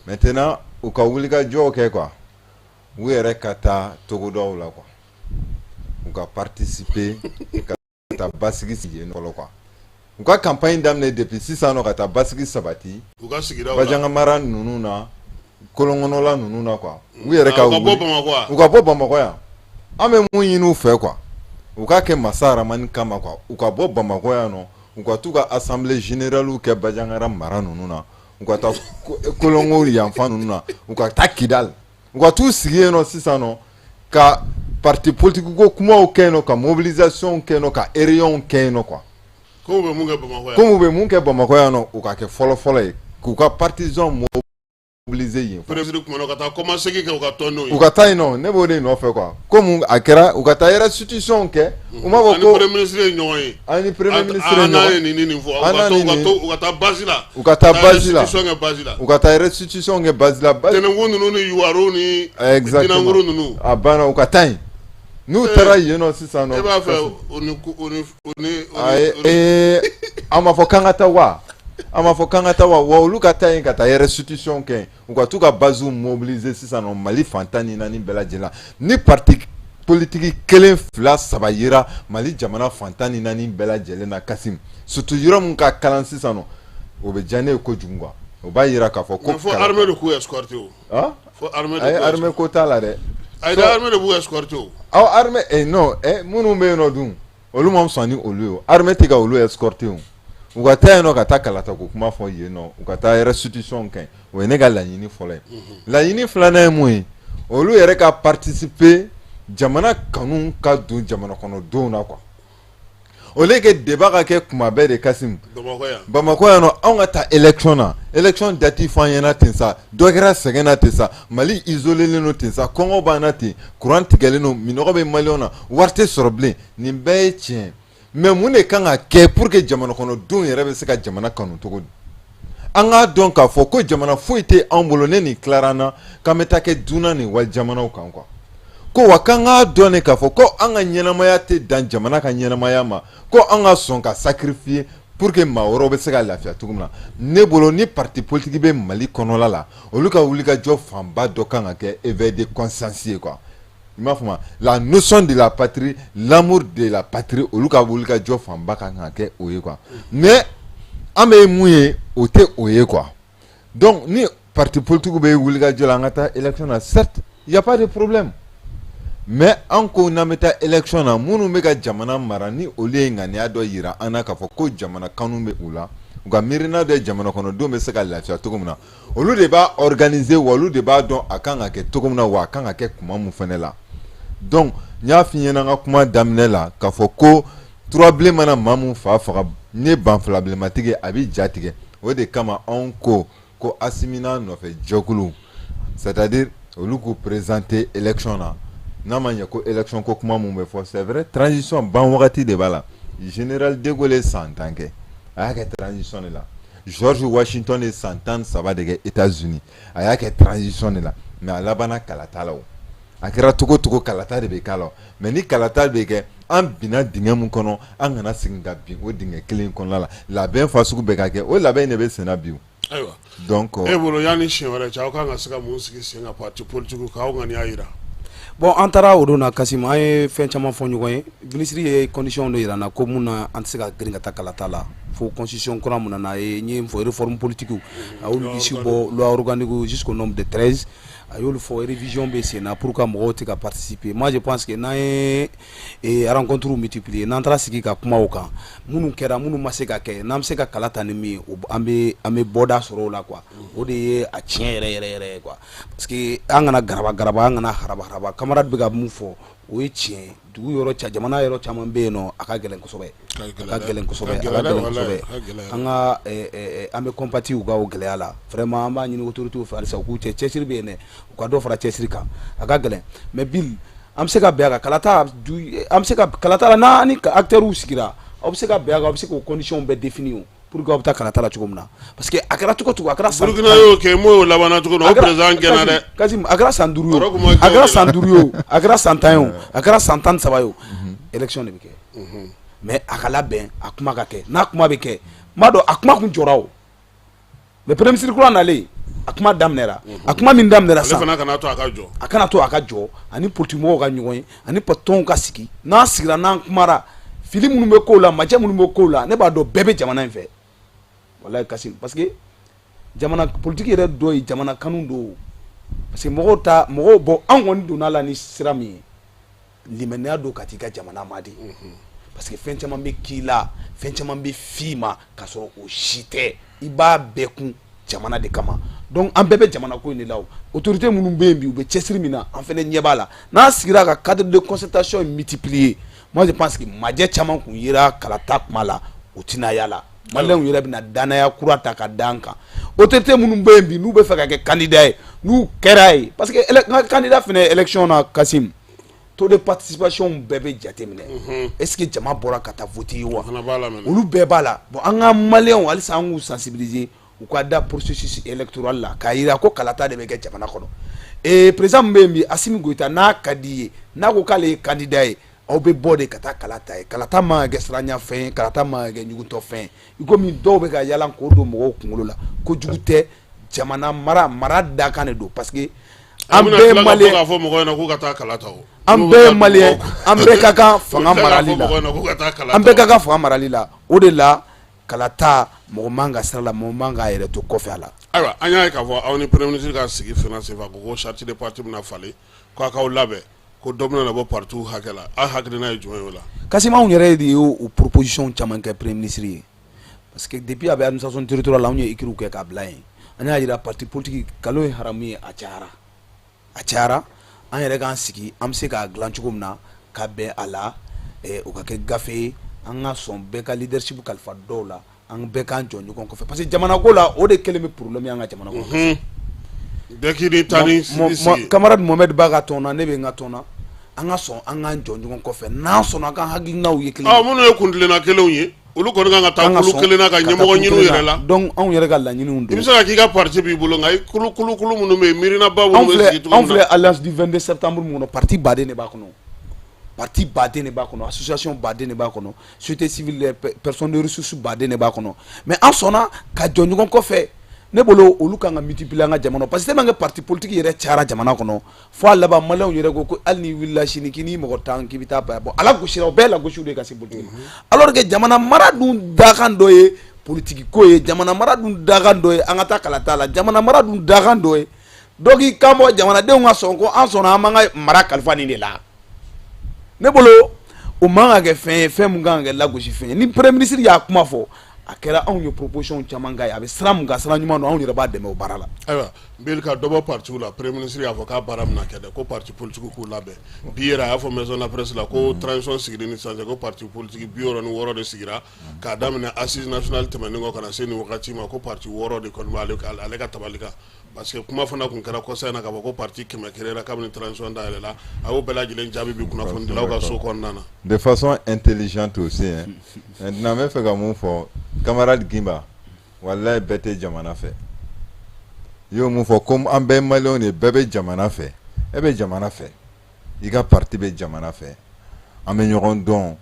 Maintenant, u ka wulikajɔw kɛ quoi, u yɛrɛ ka taa togodaw la quoi, u ka participer ka taa basigi sigi yen fɔlɔ quoi, u ka campagne daminɛ depuis sisan nɔ ka taa basigi sabati u ka sigidaw la. Bajanga mara ninnu na, kolonkɔnɔla ninnu na quoi, u yɛrɛ ka U ka bɔ wuli Bamakɔ wa? U ka bɔ Bamakɔ yan. An bɛ mun ɲini u fɛ quoi, u ka kɛ masa Aramani kama quoi, u ka bɔ Bamakɔ yan nɔ, u ka t'u ka assemblée générale kɛ Bajangara mara ninnu na, u ka taa Kolongo yanfan ninnu na, u ka taa Kidal, u ka t'u sigi yen nɔ sisan nɔ ka parti politique ko kumaw kɛ yen nɔ, ka mobilisation kɛ yen nɔ, ka réunion kɛ yen nɔ quoi. Ko u bɛ mun kɛ Bamakɔ yan? Komi u bɛ mun kɛ Bamakɔ yan nɔ, u ka kɛ fɔlɔ fɔlɔ ye k'u ka partisans mobiliser yen. Premier ministre kumana, ka taa kɔmasegin kɛ u ka tɔndenw ye. U ka taa yen nɔ, ne b'o de nɔfɛ quoi. Komi a kɛra, u ka taa restitution kɛ, u m'a fɔ Ani ko premier ministre ye ɲɔgɔn ye. Ani premier ministre ye An n'a ɲɔgɔn ye nin ni nin fɔ. An n'a ni U ka nin to, u ka taa base la. U ka taa base la. Restitution kɛ base la. U ka taa restitution kɛ base la. Tɛnɛnkun ninnu ni Yuwaru ni Exactement. Dinankuru ninnu. A banna, u ka taa yen. N'u taara yen nɔ sisan nɔ. E b'a fɛ o ni o ni o ni o Ayi, ni an b'a fɔ k'an ka taa wa, an b'a fɔ k'an ka taa wa, wa olu ka taa yen ka taa restitution kɛ yen, u ka t'u ka base mobiliser sisan nɔ Mali fan 14 bɛɛ lajɛlen la. Ni parti politique kelen, fila, saba yera Mali jamana fan 14 bɛɛ lajɛlen na, Kasim, surtout yɔrɔ min ka kalan sisan nɔ, o bɛ diya ne ye kojugu quoi. O b'a yira k'a fɔ ko Mais fo armée de k'u escorter o. Ah? Fo armée de Ayi, k'u armée ko t'a la dɛ. Ayi, armée de b'u escorter o. Aw armée, non, minnu bɛ yen nɔ dun, olu ma sɔn ni olu ye o. Armée tɛ ka olu escorter o. U ka taa yen nɔ ka taa kalata ko kuma fɔ yen nɔ, u ka taa restitution kɛ, o ye ne ka laɲini fɔlɔ ye. Laɲini filanan ye mun ye? Olu yɛrɛ ka participer, jamana kanu ka don jamana kɔnɔdenw na quoi, au lieu que débat ka kɛ kuma bɛɛ de, Kasim. Bamakɔ yan. Bamakɔ yan nɔ, anw ka taa élection na, élection date fɔ an ɲɛna ten sa, dɔ kɛra sɛgɛn na ten sa, Mali isolé len don ten sa, kɔngɔ b'an na ten, courant tigɛlen don, minɔgɔ bɛ maliyɛnw na, wari tɛ sɔrɔ bilen. Nin bɛɛ ye tiɲɛ, mais mun de kan ka kɛ pour que jamana kɔnɔdenw yɛrɛ bɛ se ka jamana kanu cogo di? An k'a dɔn k'a fɔ ko jamana foyi tɛ anw bolo. Ne nin tilara an na k'an bɛ taa kɛ dunan ni wali jamanaw kan quoi. Ko wa k'an k'a dɔn de k'a fɔ ko an ka ɲɛnamaya tɛ dan jamana ka ɲɛnamaya ma, ko an ka sɔn ka sacrifier pour que maa wɛrɛw bɛ se ka lafiya cogo min na. Ne bolo, ni parti politique bɛ Mali kɔnɔla la, olu ka wulikajɔ fanba dɔ kan ka kɛ éveil de conscience ye quoi. I m'a faamu, la notion de la patrie, l'amour de la patrie, olu ka wulikajɔ fanba kan ka kɛ o ye quoi. Mais an bɛ mun ye, o tɛ o ye quoi. Donc ni parti politique bɛ wulikajɔ la, an ka taa élection na, certes, il y a pas de problème, mais an ko n'an bɛ taa élection na, minnu bɛ ka jamana mara, ni olu ye ŋaniya dɔ yira an na k'a fɔ ko jamana kanu bɛ u la, u ka miirina dɔ ye jamana kɔnɔdenw bɛ se ka lafiya cogo min na, olu de b'a organiser, wa olu de b'a dɔn a kan ka kɛ cogo min na, wa a kan ka kɛ kuma mun fɛnɛ la. Donc n y'a f'i ɲɛna n ka kuma daminɛ la k'a fɔ ko turabilen mana maa mun fa faga, ne banfulabilenmatigi, a b'i ja tigɛ. O de kama anw ko ko Asimi n'a nɔfɛ jɛkulu, c'est à dire olu k'u présenter élection na. N'a ma ɲɛ ko élection ko kuma mun bɛ fɔ, c'est vrai, transition ban wagati de b'a la. Général de Gaulle ye san 10 kɛ, a y'a kɛ transition de la. George Washington ye san 13 de kɛ États-Unis, a y'a kɛ transition de la. Mais a labanna kalata la. O a kɛra cogo cogo, kalata de bɛ k'a la. Mais ni kalata bɛ kɛ, an binna dingɛ mun kɔnɔ, an kana segin ka bin o dingɛ kelen kɔnɔna la. Labɛn fasugu bɛɛ ka kɛ, o labɛn in de bɛ sen na bi o. Ayiwa. Donc e bolo, yanni siɲɛ wɛrɛ cɛ, aw kan ka se ka mun sigi sen kan parti politique k'aw ŋaniya yira? Bon, an taara o don na, Kasim, an ye fɛn caman fɔ ɲɔgɔn ye. Minisiri ye condition dɔ yira n na ko mun na an tɛ se ka girin ka taa kalata la fo constitution kura mun nana ye, n ye fɔ réforme politique, a y'olu liste bɔ, loi organique jusqu'au nombre de 13, a y'olu fɔ, révision bɛ sen na pour que mɔgɔw tɛ ka participer. Moi, je pense que n'an ye rencontre multiplier, n'an taara sigi ka kuma o kan, minnu kɛra, minnu ma se ka kɛ, n'an bɛ se ka kala ta ni min ye, an bɛ bɔda sɔrɔ o la quoi. O de ye a tiɲɛ yɛrɛ yɛrɛ yɛrɛ ye quoi, parce que an kana garaba garaba, an kana haraba haraba. Camarade bɛ ka mun fɔ O ye tiɲɛ ye. Dugu yɔrɔ ca, jamana yɔrɔ caman bɛ yen nɔ, a ka gɛlɛn kosɛbɛ, a ka gɛlɛn kosɛbɛ, a ka gɛlɛn kosɛbɛ. An ka an bɛ compati u ka o gɛlɛya la. Vraiment, an b'a ɲini autorités fɛ halisa u k'u cɛ cɛsiri bɛ yen dɛ, u ka dɔ fara cɛsiri kan, a ka gɛlɛn. Mais Bill, an bɛ se ka bɛn a kan kalata, an bɛ se ka kalata la n'a ni acteurs sigira, aw bɛ se ka bɛn a kan, aw bɛ se k'o conditions bɛɛ définir o pour que aw bɛ taa kalata la cogo min na, parce que a kɛra cogo cogo, a kɛra san Burukina y'o kɛ, m'o labanna cogo min na, o président gɛnna dɛ. Kasim, a kɛra san 5 ye o, a kɛra san 5 ye o, a kɛra san 10 ye o, a kɛra san 13 ye o, élection de bɛ kɛ. Mais a ka labɛn, a kuma ka kɛ, n'a kuma bɛ kɛ, n b'a dɔn a kuma kun jɔra o, mais premier ministre kura nalen, a kuma daminɛra, a kuma min daminɛra sisan, ale fana kana to a ka jɔ, a kana to a ka jɔ, ani politique mɔgɔw ka ɲɔgɔn ye, ani tɔnw ka sigi. N'an sigira, n'an kumara, fili minnu bɛ kow la, majɛ minnu bɛ kow la, ne b'a dɔn bɛɛ bɛ jamana in fɛ, walayi Kasim, parce que jamana politique yɛrɛ dɔ ye jamana kanu don, parce que mɔgɔw ta mɔgɔw bɔ, an kɔni donna la ni sira min ye, limaniya don ka t'i ka jamana ma de, parce que fɛn caman bɛ k'i la, fɛn caman bɛ f'i ma k'a sɔrɔ o si tɛ, i b'a bɛɛ kun jamana de kama. Donc an bɛɛ bɛ jamana ko in de la. O autorité minnu bɛ yen bi, u bɛ cɛsiri min na, an fana ɲɛ b'a la. N'an sigira ka cadre de concertation multiplier, moi je pense que majɛ caman kun yera kalata kuma la, o tɛna y'a la. Maliyɛnw yɛrɛ bɛna danaya kura ta ka da an kan. Autorité minnu bɛ yen bi, n'u bɛ fɛ ka kɛ candidat ye, n'u kɛra ye, parce que n ka candidat fana élection na, Kasim, taux de participation bɛɛ bɛ jateminɛ. Est ce que jama bɔra ka taa voter ye wa? Olu bɛɛ b'a la. Bon, an ka maliyɛnw, halisa an k'u sensibiliser, u ka da processus électoral la, k'a yira ko kalata de bɛ kɛ jamana kɔnɔ. Ee, président min bɛ yen bi, Assimi Goïta, n'a ka di ye, n'a ko k'ale ye candidat ye, aw bɛ bɔ de ka taa kala ta ye. Kalata man ka kɛ siranya fɛn ye, kalata man ka kɛ ɲugutɔ fɛn ye, i komi dɔw bɛ ka yaala k'o don mɔgɔw kunkolo la. Kojugu tɛ, jamana mara, mara dakan de don, parce que an bɛɛ ye maliyɛn. K'a fɔ mɔgɔw ɲɛna k'u ka taa kala ta o. An bɛɛ ye maliyɛn, an bɛɛ ka kan fanga marali la, an bɛɛ ka kan fanga marali la. O de la, kalata, mɔgɔ man ka sira la, mɔgɔ man k'a yɛrɛ to kɔfɛ a la. Ayiwa, an y'a ye k'a fɔ aw ni premier ministre ka sigi fana senfɛ, a ko ko charte de parti bɛna falen, ko a k'aw labɛn, ko dɔ bɛna bɔ partiw hakɛ la. Aw hakilina ye jumɛn ye o la? Kasim, anw yɛrɛ de y'o proposition caman kɛ premier ministre ye, parce que depuis a bɛ administration territoriale la, anw ye écrits kɛ k'a bila yen. An y'a jira parti politique nkalon ye haramu ye, a cayara, a cayara. An yɛrɛ k'an sigi, an bɛ se k'a dilan cogo min na ka bɛn a la, o ka kɛ gafe ye, an ka sɔn bɛɛ ka leadership kalifa dɔw la, an bɛɛ k'an jɔ ɲɔgɔn kɔfɛ, parce que jamana ko la, o de kɛlen bɛ problème ye an ka jamana kɔnɔ. Bɛɛ k'i ni ta ni sigi. Camarade Mohamed b'a ka tɔn na, ne bɛ n ka tɔn na, an ka sɔn an k'an jɔ ɲɔgɔn kɔfɛ, n'an sɔnna, an ka hakilinaw ye kelen ye. Minnu ye kuntilenna kelenw ye, olu kɔni kan ka taa kulu kelen na ka ɲɛmɔgɔ ɲini u yɛrɛ la. Donc anw yɛrɛ ka laɲiniw don. I bɛ se ka k'i ka parti b'i bolo, nka i kulu kulu kulu minnu bɛ yen, miirinaba minnu bɛ sigi cogo min na. Anw filɛ alliance du 22 septembre min kɔnɔ, parti baden de b'a kɔnɔ, parti baden de b'a kɔnɔ, association baden de b'a kɔnɔ, société civile, personne de ressources baden de b'a kɔnɔ, mais an sɔnna ka jɔ ɲɔgɔn kɔfɛ. Ne bolo, olu kan ka multiplier an ka jamana, parce que tellement que parti politique yɛrɛ cayara jamana kɔnɔ, fo a laban maliyɛnw yɛrɛ ko ko hali n'i wulila sini k'i n'i mɔgɔ 10 k'i bɛ taa bon, ala gosira, o bɛɛ lagosiw de ka se politique ma, alors que jamana mara dun dakan dɔ ye politique ko ye, jamana mara dun dakan dɔ ye an ka taa kalata la, jamana mara dun dakan dɔ ye dɔ k'i kan bɔ, jamanadenw ka sɔn ko an sɔnna, an b'an ka mara kalifa nin de la. Ne bolo, o man ka kɛ fɛn ye, fɛn mun kan ka kɛ lagosi fɛn ye. Ni premier ministre y'a kuma fɔ, a kɛra anw ye proposition caman k'a ye, a bɛ sira mun kan, sira ɲuman don, anw yɛrɛ b'a dɛmɛ o baara la. Ayiwa, Bill, ka dɔ bɔ partiw la, premier ministre y'a fɔ k'a baara bɛna kɛ dɛ, ko parti politique k'u labɛn. Bi yɛrɛ, a y'a fɔ maison de la presse la ko transition sigili ni sisan cɛ, ko parti politique 66 de sigira k'a daminɛ assise nationale tɛmɛnen kɔ ka na se nin wagati ma, ko parti 6 de kɔni b'ale ale ka tabali kan, parce que kuma fana tun kɛra kɔsa in na k'a fɔ ko parti 100 créera kabini transition dayɛlɛ la. A y'o bɛɛ lajɛlen jaabi bi kunnafonidilaw ka so kɔnɔna na. De façon intelligente aussi, hein. Maintenant, n bɛ fɛ ka mun fɔ, camarade Gimba, walayi, bɛɛ tɛ jamana fɛ. I y'o mun fɔ, ko an bɛɛ maliyɛnw de, bɛɛ bɛ jamana fɛ. E bɛ jamana fɛ, i ka parti bɛ jamana fɛ, an bɛ ɲɔgɔn dɔn.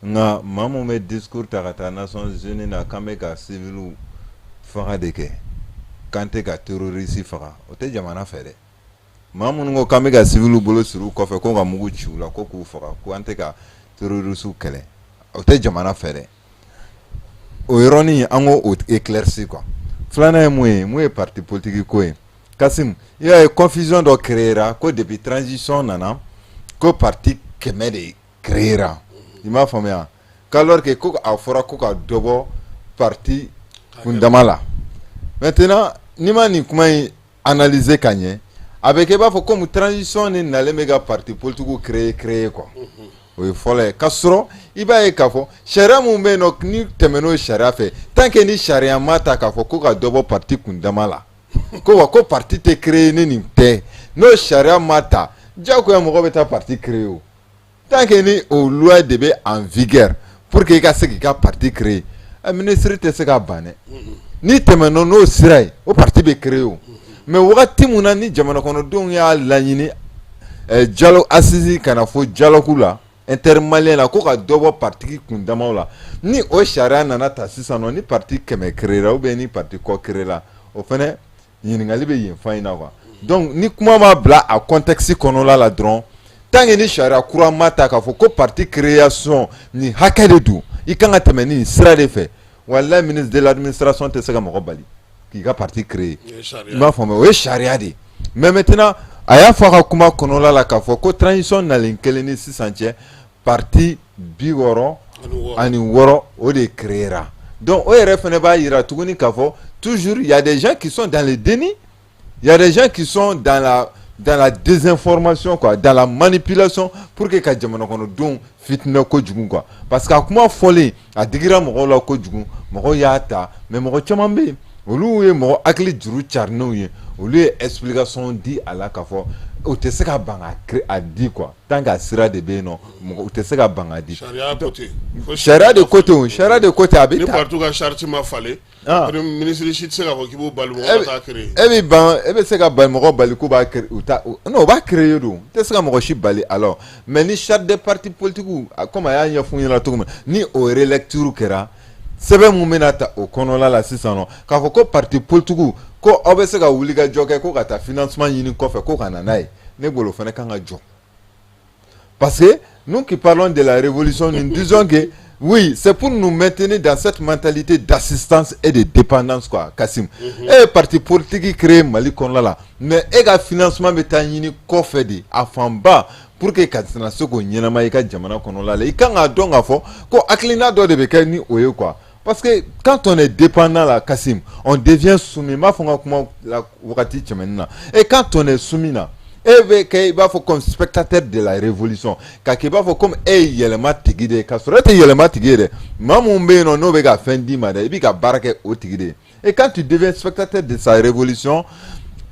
Nka maa mun bɛ discours ta ka taa Nations Unies na k'an bɛ ka civils faga de kɛ, k'an tɛ ka terroriste faga, o tɛ jamana fɛ dɛ. Maa minnu ko k'an bɛ ka civils bolo siri u kɔfɛ, ko ka mugu ci u la, ko k'u faga, ko an tɛ ka terroriste kɛlɛ, o tɛ jamana fɛ dɛ. O yɔrɔnin, an k'o éclairci quoi. Filanan ye mun ye? Mun ye parti politique ko ye, Kasim? I y'a ye, confusion dɔ créera ko depuis transition nana, ko parti 100 de créera. I m'a faamuya, qu'alors que ko a fɔra ko ka dɔ bɔ parti kundama la. Maintenant, n'i ma nin kuma in analyser ka ɲɛ, A bɛ kɛ i b'a fɔ comme transition ni nalen bɛ ka parti politique créer créer quoi. O ye fɔlɔ ye. Ka sɔrɔ i b'a ye k'a fɔ sariya min bɛ yen nɔ, ni tɛmɛn'o sariya fɛ, tant que ni sariya ma ta k'a fɔ ko ka dɔ bɔ parti kundama la, ko wa ko parti tɛ créer ni nin tɛ, n'o sariya ma ta, diyagoya mɔgɔ bɛ taa parti créer o. Tant que ni o loi de bɛ en vigueur pour que i ka se k'i ka parti créer, ministre tɛ se ka ban dɛ. N'i tɛmɛna n'o sira ye, o parti bɛ créer o. Mais wagati min na ni jamana kɔnɔdenw y'a laɲini dialogue assise ka na fɔ dialogue la intermalien la, ko ka dɔ bɔ parti kundamaw la, ni o sariya nana ta sisan nɔ, ni parti 100 créer la ou bien ni parti kɔ créer la, o fɛnɛ ɲininkali bɛ yen fan in na quoi. Donc ni kuma ma bila a contexte kɔnɔla la dɔrɔn, tant que ni sariya kura ma ta k'a fɔ ko parti création nin hakɛ de don, i kan ka tɛmɛ ni sira de fɛ, walahi ministre de l'administration tɛ se ka mɔgɔ bali k'i ka parti créer. I m'a faamuya, o ye sariya de ye. Mais maintenant, a y'a fɔ a ka kuma kɔnɔla la k'a fɔ ko transition nalen kelen ni sisan cɛ, parti 66 o de créera. Donc o yɛrɛ fana b'a yira tuguni k'a fɔ toujours il y a des gens qui sont dans le déni, il y a des gens qui sont dans la désinformation quoi, dans la manipulation, pour que ka jamana kɔnɔdenw fitinɛ kojugu quoi. Parce que a kuma fɔlen a digira mɔgɔw la kojugu, mɔgɔw y'a ta, mais mɔgɔ caman bɛ yen, olu ye mɔgɔ hakili juru carinenw ye, olu ye explication di a la k'a fɔ o tɛ se ka ban ka a di quoi, tant que a sira de bɛ yen nɔ, mɔgɔ u tɛ se ka ban ka di. Sariya ko ten. Sariya de ko ten o, sariya de ko ten, a bɛ ni ta. Parti ka charte ma falen, ministre si tɛ se k'a fɔ k'i b'o bali mɔgɔ ka taa créer. E bɛ ban, e bɛ se ka ban mɔgɔ bali k'u b'a créer, u ta non, u b'a créer don, i tɛ se ka mɔgɔ si bali alors. Mais ni charte des partis politiques, comme a y'a ɲɛfɔ ɲɛna cogo min, ni o relecture kɛra, sɛbɛn mun bɛna ta o kɔnɔla la sisan nɔ, k'a fɔ ko parti politique ko aw bɛ se ka wuli ka jɔ kɛ ko ka taa financement ɲini kɔfɛ ko ka na n'a ye, ne bolo o fana kan ka jɔ. Parce que nous qui parlons de la révolution, nous disons que oui, c'est pour nous maintenir dans cette mentalité d'assistance et de dépendance quoi, Kassim. E ye parti politique créé Mali kɔnɔna la, mais e ka financement bɛ taa ɲini kɔfɛ de a fanba pour que ka na se k'o ɲɛnama i ka jamana kɔnɔla la. I kan k'a dɔn k'a fɔ ko hakilina dɔ de bɛ kɛ ni o ye quoi. Parce que quand on est dépendant là, Kassim, on devient soumis. N b'a fɔ n ka kuma la wagati tɛmɛnen na. Et quand on est soumis na, e bɛ kɛ i b'a fɔ comme spectateur de la révolution, ka kɛ i b'a fɔ comme e ye yɛlɛma tigi de ye, k'a sɔrɔ e tɛ yɛlɛma tigi ye dɛ. Maa mun bɛ yen nɔ n'o bɛ ka fɛn d'i ma dɛ, i bɛ ka baara kɛ o tigi de ye. Et quand tu deviens spectateur de sa révolution,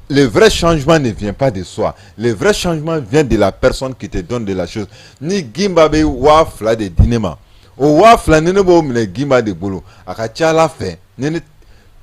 le vrai changement ne vient pas de soi. Le vrai changement vient de la personne qui te donne de la chose. Ni Gimba bɛ 2000 de di ne ma, o 2000 ni ne b'o minɛ Gimba de bolo, a ka ca Ala fɛ ni ne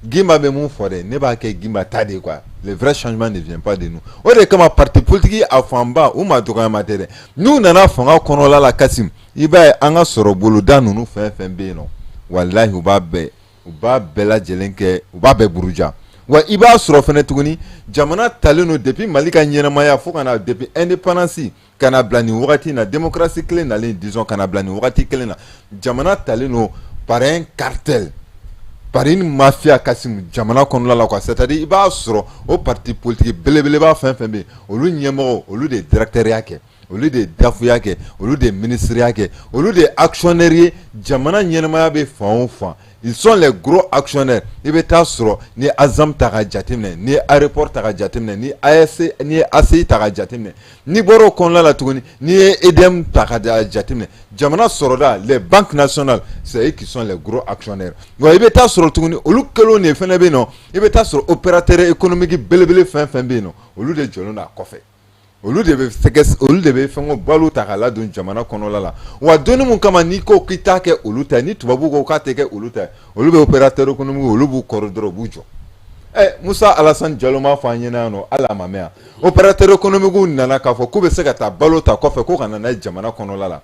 Gimba bɛ mun fɔ dɛ, ne b'a kɛ Gimba ta de ye quoi. Le vrai changement ne vient pas de nous. O de kama parti politique a fanba u ma dɔgɔyama tɛ dɛ. N'u nana fanga kɔnɔla la, Kasim, i b'a ye an ka sɔrɔ boloda ninnu fɛn fɛn bɛ yen nɔ, walahi u b'a bɛɛ lajɛlen kɛ, u b'a bɛɛ buruja. Wa i b'a sɔrɔ fɛnɛ tuguni, jamana talen don depuis Mali ka ɲɛnamaya fo ka na depuis indépendance ka na bila nin wagati in na, démocratie kelen nalen, disons, ka na bila nin wagati kelen na, jamana talen don par un cartel, par une mafia, Kasim, jamana kɔnɔna la quoi. C'est à dire i b'a sɔrɔ o parti politique belebeleba fɛn fɛn bɛ yen, olu ɲɛmɔgɔw, olu de ye directeur ya kɛ, olu de ye DAF ya kɛ, olu de ye ministre ya kɛ, olu de ye actionnaire ye. Jamana ɲɛnamaya bɛ fan o fan, ils sont les gros actionnaires. I bɛ taa sɔrɔ ni ye Azam ta ka jateminɛ, ni ye aéroport ta ka jateminɛ, ni AS, ni ye ACI ta ka jateminɛ, n'i bɔra o kɔnɔna la tuguni, n'i ye EDM ta ka jateminɛ, jamana sɔrɔda, les banques nationales, c'est eux qui sont les gros actionnaires. Wa i bɛ taa sɔrɔ tuguni, olu kelenw de fɛnɛ bɛ yen nɔ, i bɛ taa sɔrɔ opérateur économique belebele fɛn fɛn bɛ yen nɔ, olu de jɔlen don a kɔfɛ, olu de bɛ sɛgɛ, olu de bɛ fɛn balo ta k'a ladon jamana kɔnɔla la. Wa donni mun kama n'i ko k'i t'a kɛ olu ta ye, ni tubabuw ko k'a tɛ kɛ olu ta ye, olu bɛ opérateur économique, olu b'u kɔrɔ dɔrɔn, u b'u jɔ. Ɛ Musa Alassane Jalo m'a fɔ an ɲɛna yan nɔ, hali a ma mɛn yan, opérateur économique nana k'a fɔ k'u bɛ se ka taa balo ta kɔfɛ ko ka na n'a ye jamana kɔnɔla la,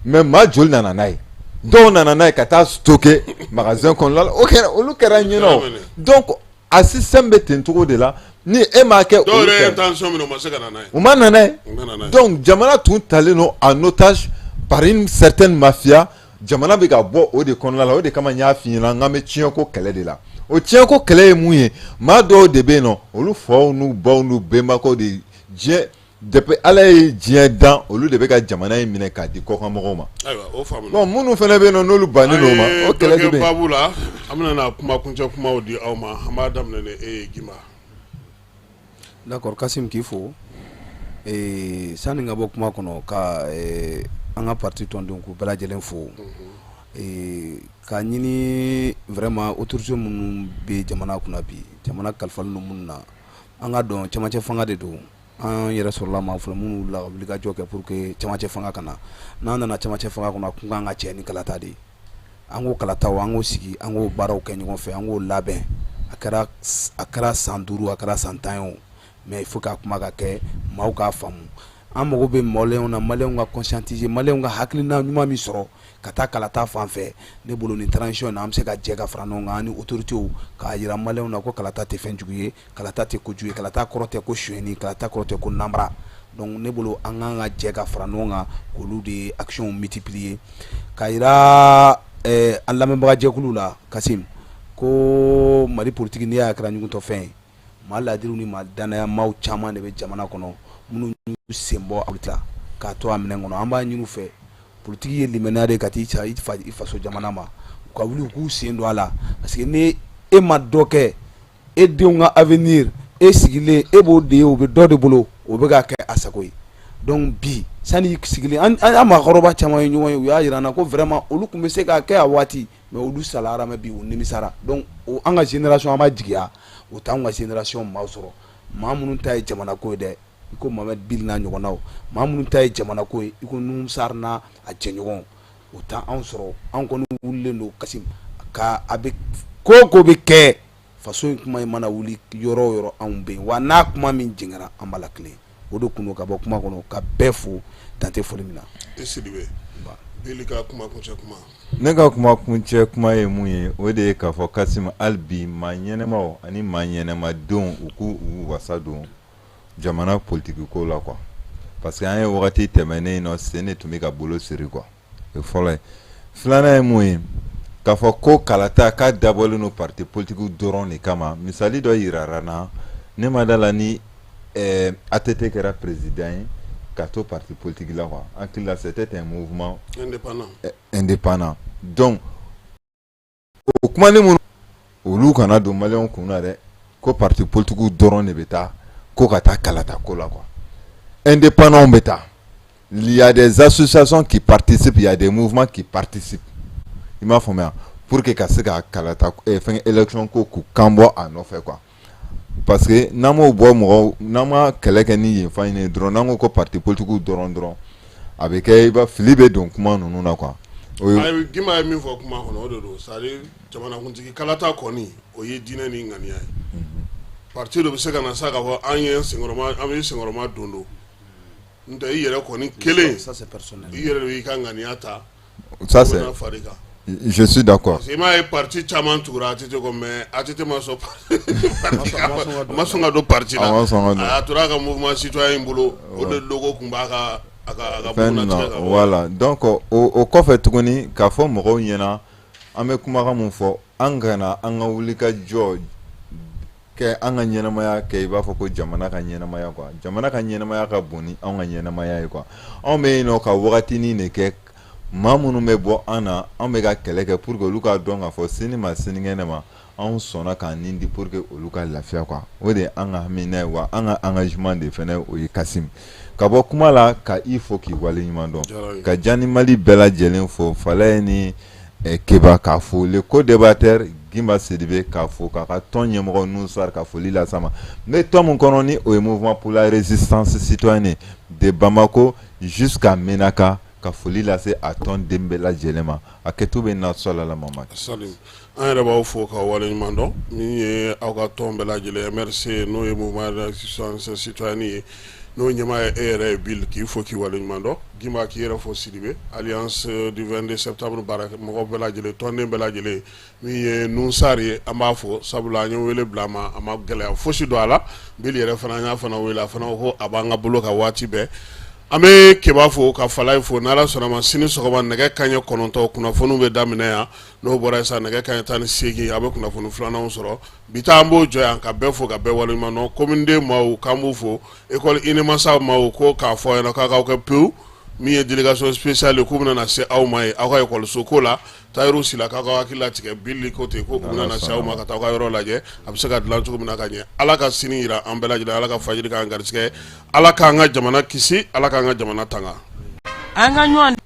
mais maa joli nana n'a ye? Dɔw nana n'a ye ka taa stocker magasin kɔnɔla la, o kɛra, olu kɛra ɲɛna o. Donc a système bɛ ten cogo de la, ni e m'a kɛ dɔw olu yɛrɛ ye fɛ intention minɛ, u ma se ka na n'a ye. U ma na n'a ye. U ma na n'a ye. Donc jamana tun talen don en otage par une certaine mafia. Jamana bɛ ka bɔ o de kɔnɔna la. O de kama n y'a f'i ɲɛna n k'an bɛ tiɲɛko kɛlɛ de la. O tiɲɛko kɛlɛ ye mun ye? Maa dɔw de bɛ yen nɔ, olu faw n'u baw n'u bɛnbakɛw de, diɲɛ depuis Ala ye diɲɛ dan, olu de bɛ ka jamana in minɛ k'a di kɔkanmɔgɔw ma. Ayiwa, o faamuna. Bon, minnu fana bɛ yen nɔ, n'olu bannen don o ma, o kɛlɛ de bɛ yen. Baabu la, an bɛna na kuma kuncɛ kumaw di aw ma. An b'a daminɛ ni e ye, Gimba. D'accord Kasim k'i fo ee sani n ka bɔ kuma kɔnɔ ka an ka parti tɔndenw k'u bɛɛ lajɛlen fo ee k'a ɲini vraiment autorité minnu bɛ jamana kunna bi jamana kalifalen don minnu na an ka dɔn cɛmancɛ fanga de don an yɛrɛ sɔrɔla maa fɔlɔ minnu wulila ka wulikajɔ kɛ pour que cɛmancɛ fanga ka na n'an nana cɛmancɛ fanga kɔnɔ a kun kan ka cɛ ni kalata de ye an k'o kalataw an k'o sigi an k'o baaraw kɛ ɲɔgɔn fɛ an k'o labɛn a kɛra san 5 a kɛra san 10 ye o mais il faut k'a kuma ka kɛ maaw k'a faamu an mago bɛ maliyɛnw na maliyɛnw ka conscientiser maliyɛnw ka hakilina ɲuman min sɔrɔ ka taa kalata fan fɛ ne bolo nin transition na an bɛ se ka jɛ ka fara ɲɔgɔn kan an ni autorités k'a jira maliyɛnw na ko kalata tɛ fɛn jugu ye kalata tɛ kojugu ye kalata kɔrɔ tɛ ko sonyɛni kalata kɔrɔ tɛ ko nanbara donc ne bolo an kan ka jɛ ka fara ɲɔgɔn kan k'olu de actions multiplier k'a jira an lamɛnbagajɛkulu la Kasim ko Mali politique n'i y'a kɛra ɲugutɔfɛn ye maa ladiriw ni maa danayamaaw caman de bɛ jamana kɔnɔ minnu y'u sen bɔ politique la k'a to a minɛn kɔnɔ an b'a ɲini u fɛ politique ye limaniya de ka t'i ca i faso jamana ma u ka wuli u k'u sen don a la parce que ni e ma dɔ kɛ e denw ka avenir e sigilen e b'o de ye o bɛ dɔ de bolo o bɛ ka kɛ a sago ye donc bi sani sigilen an maakɔrɔba caman ye ɲɔgɔn ye u y'a jira an na ko vraiment olu tun bɛ se k'a kɛ a waati mais olu salara mais bi u nimisara donc o an ka génération an b'a jigiya o t'anw ka génération maaw sɔrɔ maa minnu ta ye jamana ko ye dɛ i ko Mohamed Bil n'a ɲɔgɔnnaw maa minnu ta ye jamana ko ye i ko Nouhoum Sarr n'a a jɛɲɔgɔnw o t'anw sɔrɔ anw kɔni wulilen don Kasim ka a bɛ ko o ko bɛ kɛ faso in kuma in mana wuli yɔrɔ o yɔrɔ anw bɛ yen wa n'a kuma min jɛngɛra an b'a latilen o de kun don ka bɔ kuma kɔnɔ ka bɛɛ fo dan tɛ foli min na. E Sidibe Bili ka kuma kuncɛ kuma. Ne ka kuma kuncɛ kuma ye mun ye o de ye k'a fɔ Kasim hali bi maa ɲɛnɛmaw ani maa ɲɛnɛmadenw u k'u wasa don jamana politiki ko la quoi parce que an ye wagati tɛmɛnen nɔ sen de tun bɛ ka bolo siri quoi o fɔlɔ ye filanan ye mun ye k'a fɔ ko kalata k'a dabɔlen don parti politiki dɔrɔn de kama misali dɔ yirara n na ne ma da la ni ATT kɛra président ye ka to parti politique la quoi an hakili la c'était un mouvement indépendant donc o kuma ni minnu olu kana don maliyɛnw kun na dɛ ko parti politikiw dɔrɔn de bɛ taa ko ka taa kalata ko la quoi indépendants bɛ taa il y a des associations qui participent il y a des mouvements qui participent i m'a faamuya pour que ka se ka kalata fɛn élection ko k'u kan bɔ a nɔfɛ quoi parce que n'an m'o bɔ mɔgɔw n'an ma kɛlɛ kɛ ni yen fan ye dɔrɔn n'an ko ko parti politikiw dɔrɔn dɔrɔn a bɛ kɛ i b'a fili bɛ don kuma ninnu na quoi. O ye Gimba ye min fɔ kuma kɔnɔ o de don c'est à dire jamanakuntigi kalata kɔni o ye diinɛ ni ŋaniya ye parti dɔ bɛ se ka na sa k'a fɔ an ye senkɔrɔma an bɛ senkɔrɔma don don n'o tɛ i yɛrɛ kɔni kelen i yɛrɛ de b'i ka ŋaniya ta. Ça c'est je suis d'accord. Parce que i m'a ye parti caman tugura ATT kɔ mais ATT ma sɔn a ma sɔn ka don parti la a tora a ka mouvement citoyen in bolo o de logo tun b'a ka a ka fɛn na voilà donc o kɔfɛ tuguni k'a fɔ mɔgɔw ɲɛna an bɛ kumakan mun fɔ an kana an ka wulikajɔ kɛ an ka ɲɛnamaya kɛ i b'a fɔ ko jamana ka ɲɛnamaya quoi jamana ka ɲɛnamaya ka bon ni anw ka ɲɛnamaya ye quoi anw bɛ yen nɔ ka wagatinin de kɛ maa minnu bɛ bɔ an na an bɛ ka kɛlɛ kɛ pour que olu k'a dɔn k'a fɔ sini ma sinikɛnɛ ma anw sɔnna k'an nin di pour que olu ka lafiya quoi o de ye an ka hamina ye wa an ka engagement de fɛnɛ o ye Kasim ka bɔ kuma la ka i fo k'i waleɲuman dɔn ka Jani Mali bɛɛ lajɛlen fo Falaye ni Keba k'a fo le co-débatteur Gimba Sidibe k'a fo k'a ka tɔn ɲɛmɔgɔ Nusar ka foli las'a ma n bɛ tɔn min kɔnɔ ni o ye mouvement pour la résistance citoyenne de Bamako jusqu'à Menaka ka foli lase a tɔn den bɛɛ lajɛlen ma a kɛto bɛ na sɔlala mama an yɛrɛ b'aw fo k'aw waleɲuman dɔn min ye aw ka tɔn bɛɛ lajɛlen MRC n'o ye mouvement de résistance citoyenne ye n'o ɲɛmaa ye e yɛrɛ ye Bill k'i fo k'i waleɲuman dɔn Gimba k'i yɛrɛ fo Sidibe alliance du 22 septembre baara mɔgɔ bɛɛ lajɛlen tɔnden bɛɛ lajɛlen min ye Nusar ye an b'a fo sabula an ye wele bila a ma a ma gɛlɛya fosi don a la Bill yɛrɛ fana an y'a fana wele a fana ko a b'an ka bolo kan waati bɛɛ an bɛ Keba fo ka Falaye fo n'Ala sɔnna ma sini sɔgɔma nɛgɛ kanɲɛ 9 kunnafoniw bɛ daminɛ yan n'o bɔra yen sa nɛgɛ kanɲɛ 18 a bɛ kunnafoni filananw sɔrɔ bi ta an b'o jɔ yan ka bɛɛ fo ka bɛɛ waleɲuman dɔn commune deux maaw k'an b'u fo école INEMASA maaw ko k'a fɔ ɲɛna k'a k'aw kɛ pewu Min ye délégation spéciale ye, k'u bɛna na se aw ma ye aw ka ekɔliso ko la. Tayiru Sila k'aw ka hakili latigɛ Bili ko ten, ko u bɛna na se aw ma ka taa aw ka yɔrɔ lajɛ, a bɛ se ka dilan cogo min na ka ɲɛ. Ala ka sini jira an bɛɛ lajɛlen, Ala ka fajiri k'an garisɛgɛ, Ala k'an ka jamana kisi, Ala k'an ka jamana tanga. An ka ɲɔgɔn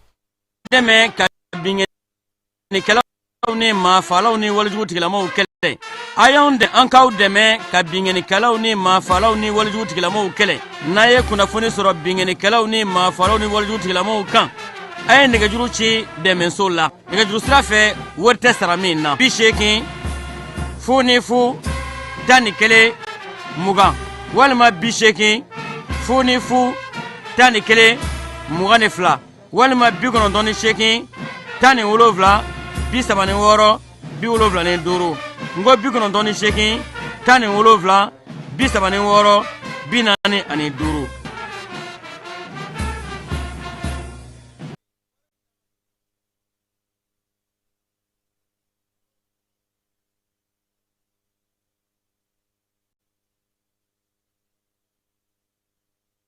dɛmɛ ka binkannikɛlaw ni maafaalaw ni walejugu tigilamaw kɛlɛ. A y'anw dɛ, an k'aw dɛmɛ ka binkannikɛlaw ni maafaalaw ni walejugu tigilamaw kɛlɛ. N'a ye kunnafoni sɔrɔ binkannikɛlaw ni maafaalaw ni walejugu tigilamaw kan, a ye nɛgɛjuru ci dɛmɛso la nɛgɛjuru sira fɛ, wari tɛ sara min na: 80 0 0 11 20 walima 80 0 0 11 22 walima 98 17 36 75. N ko 98 17 36 45.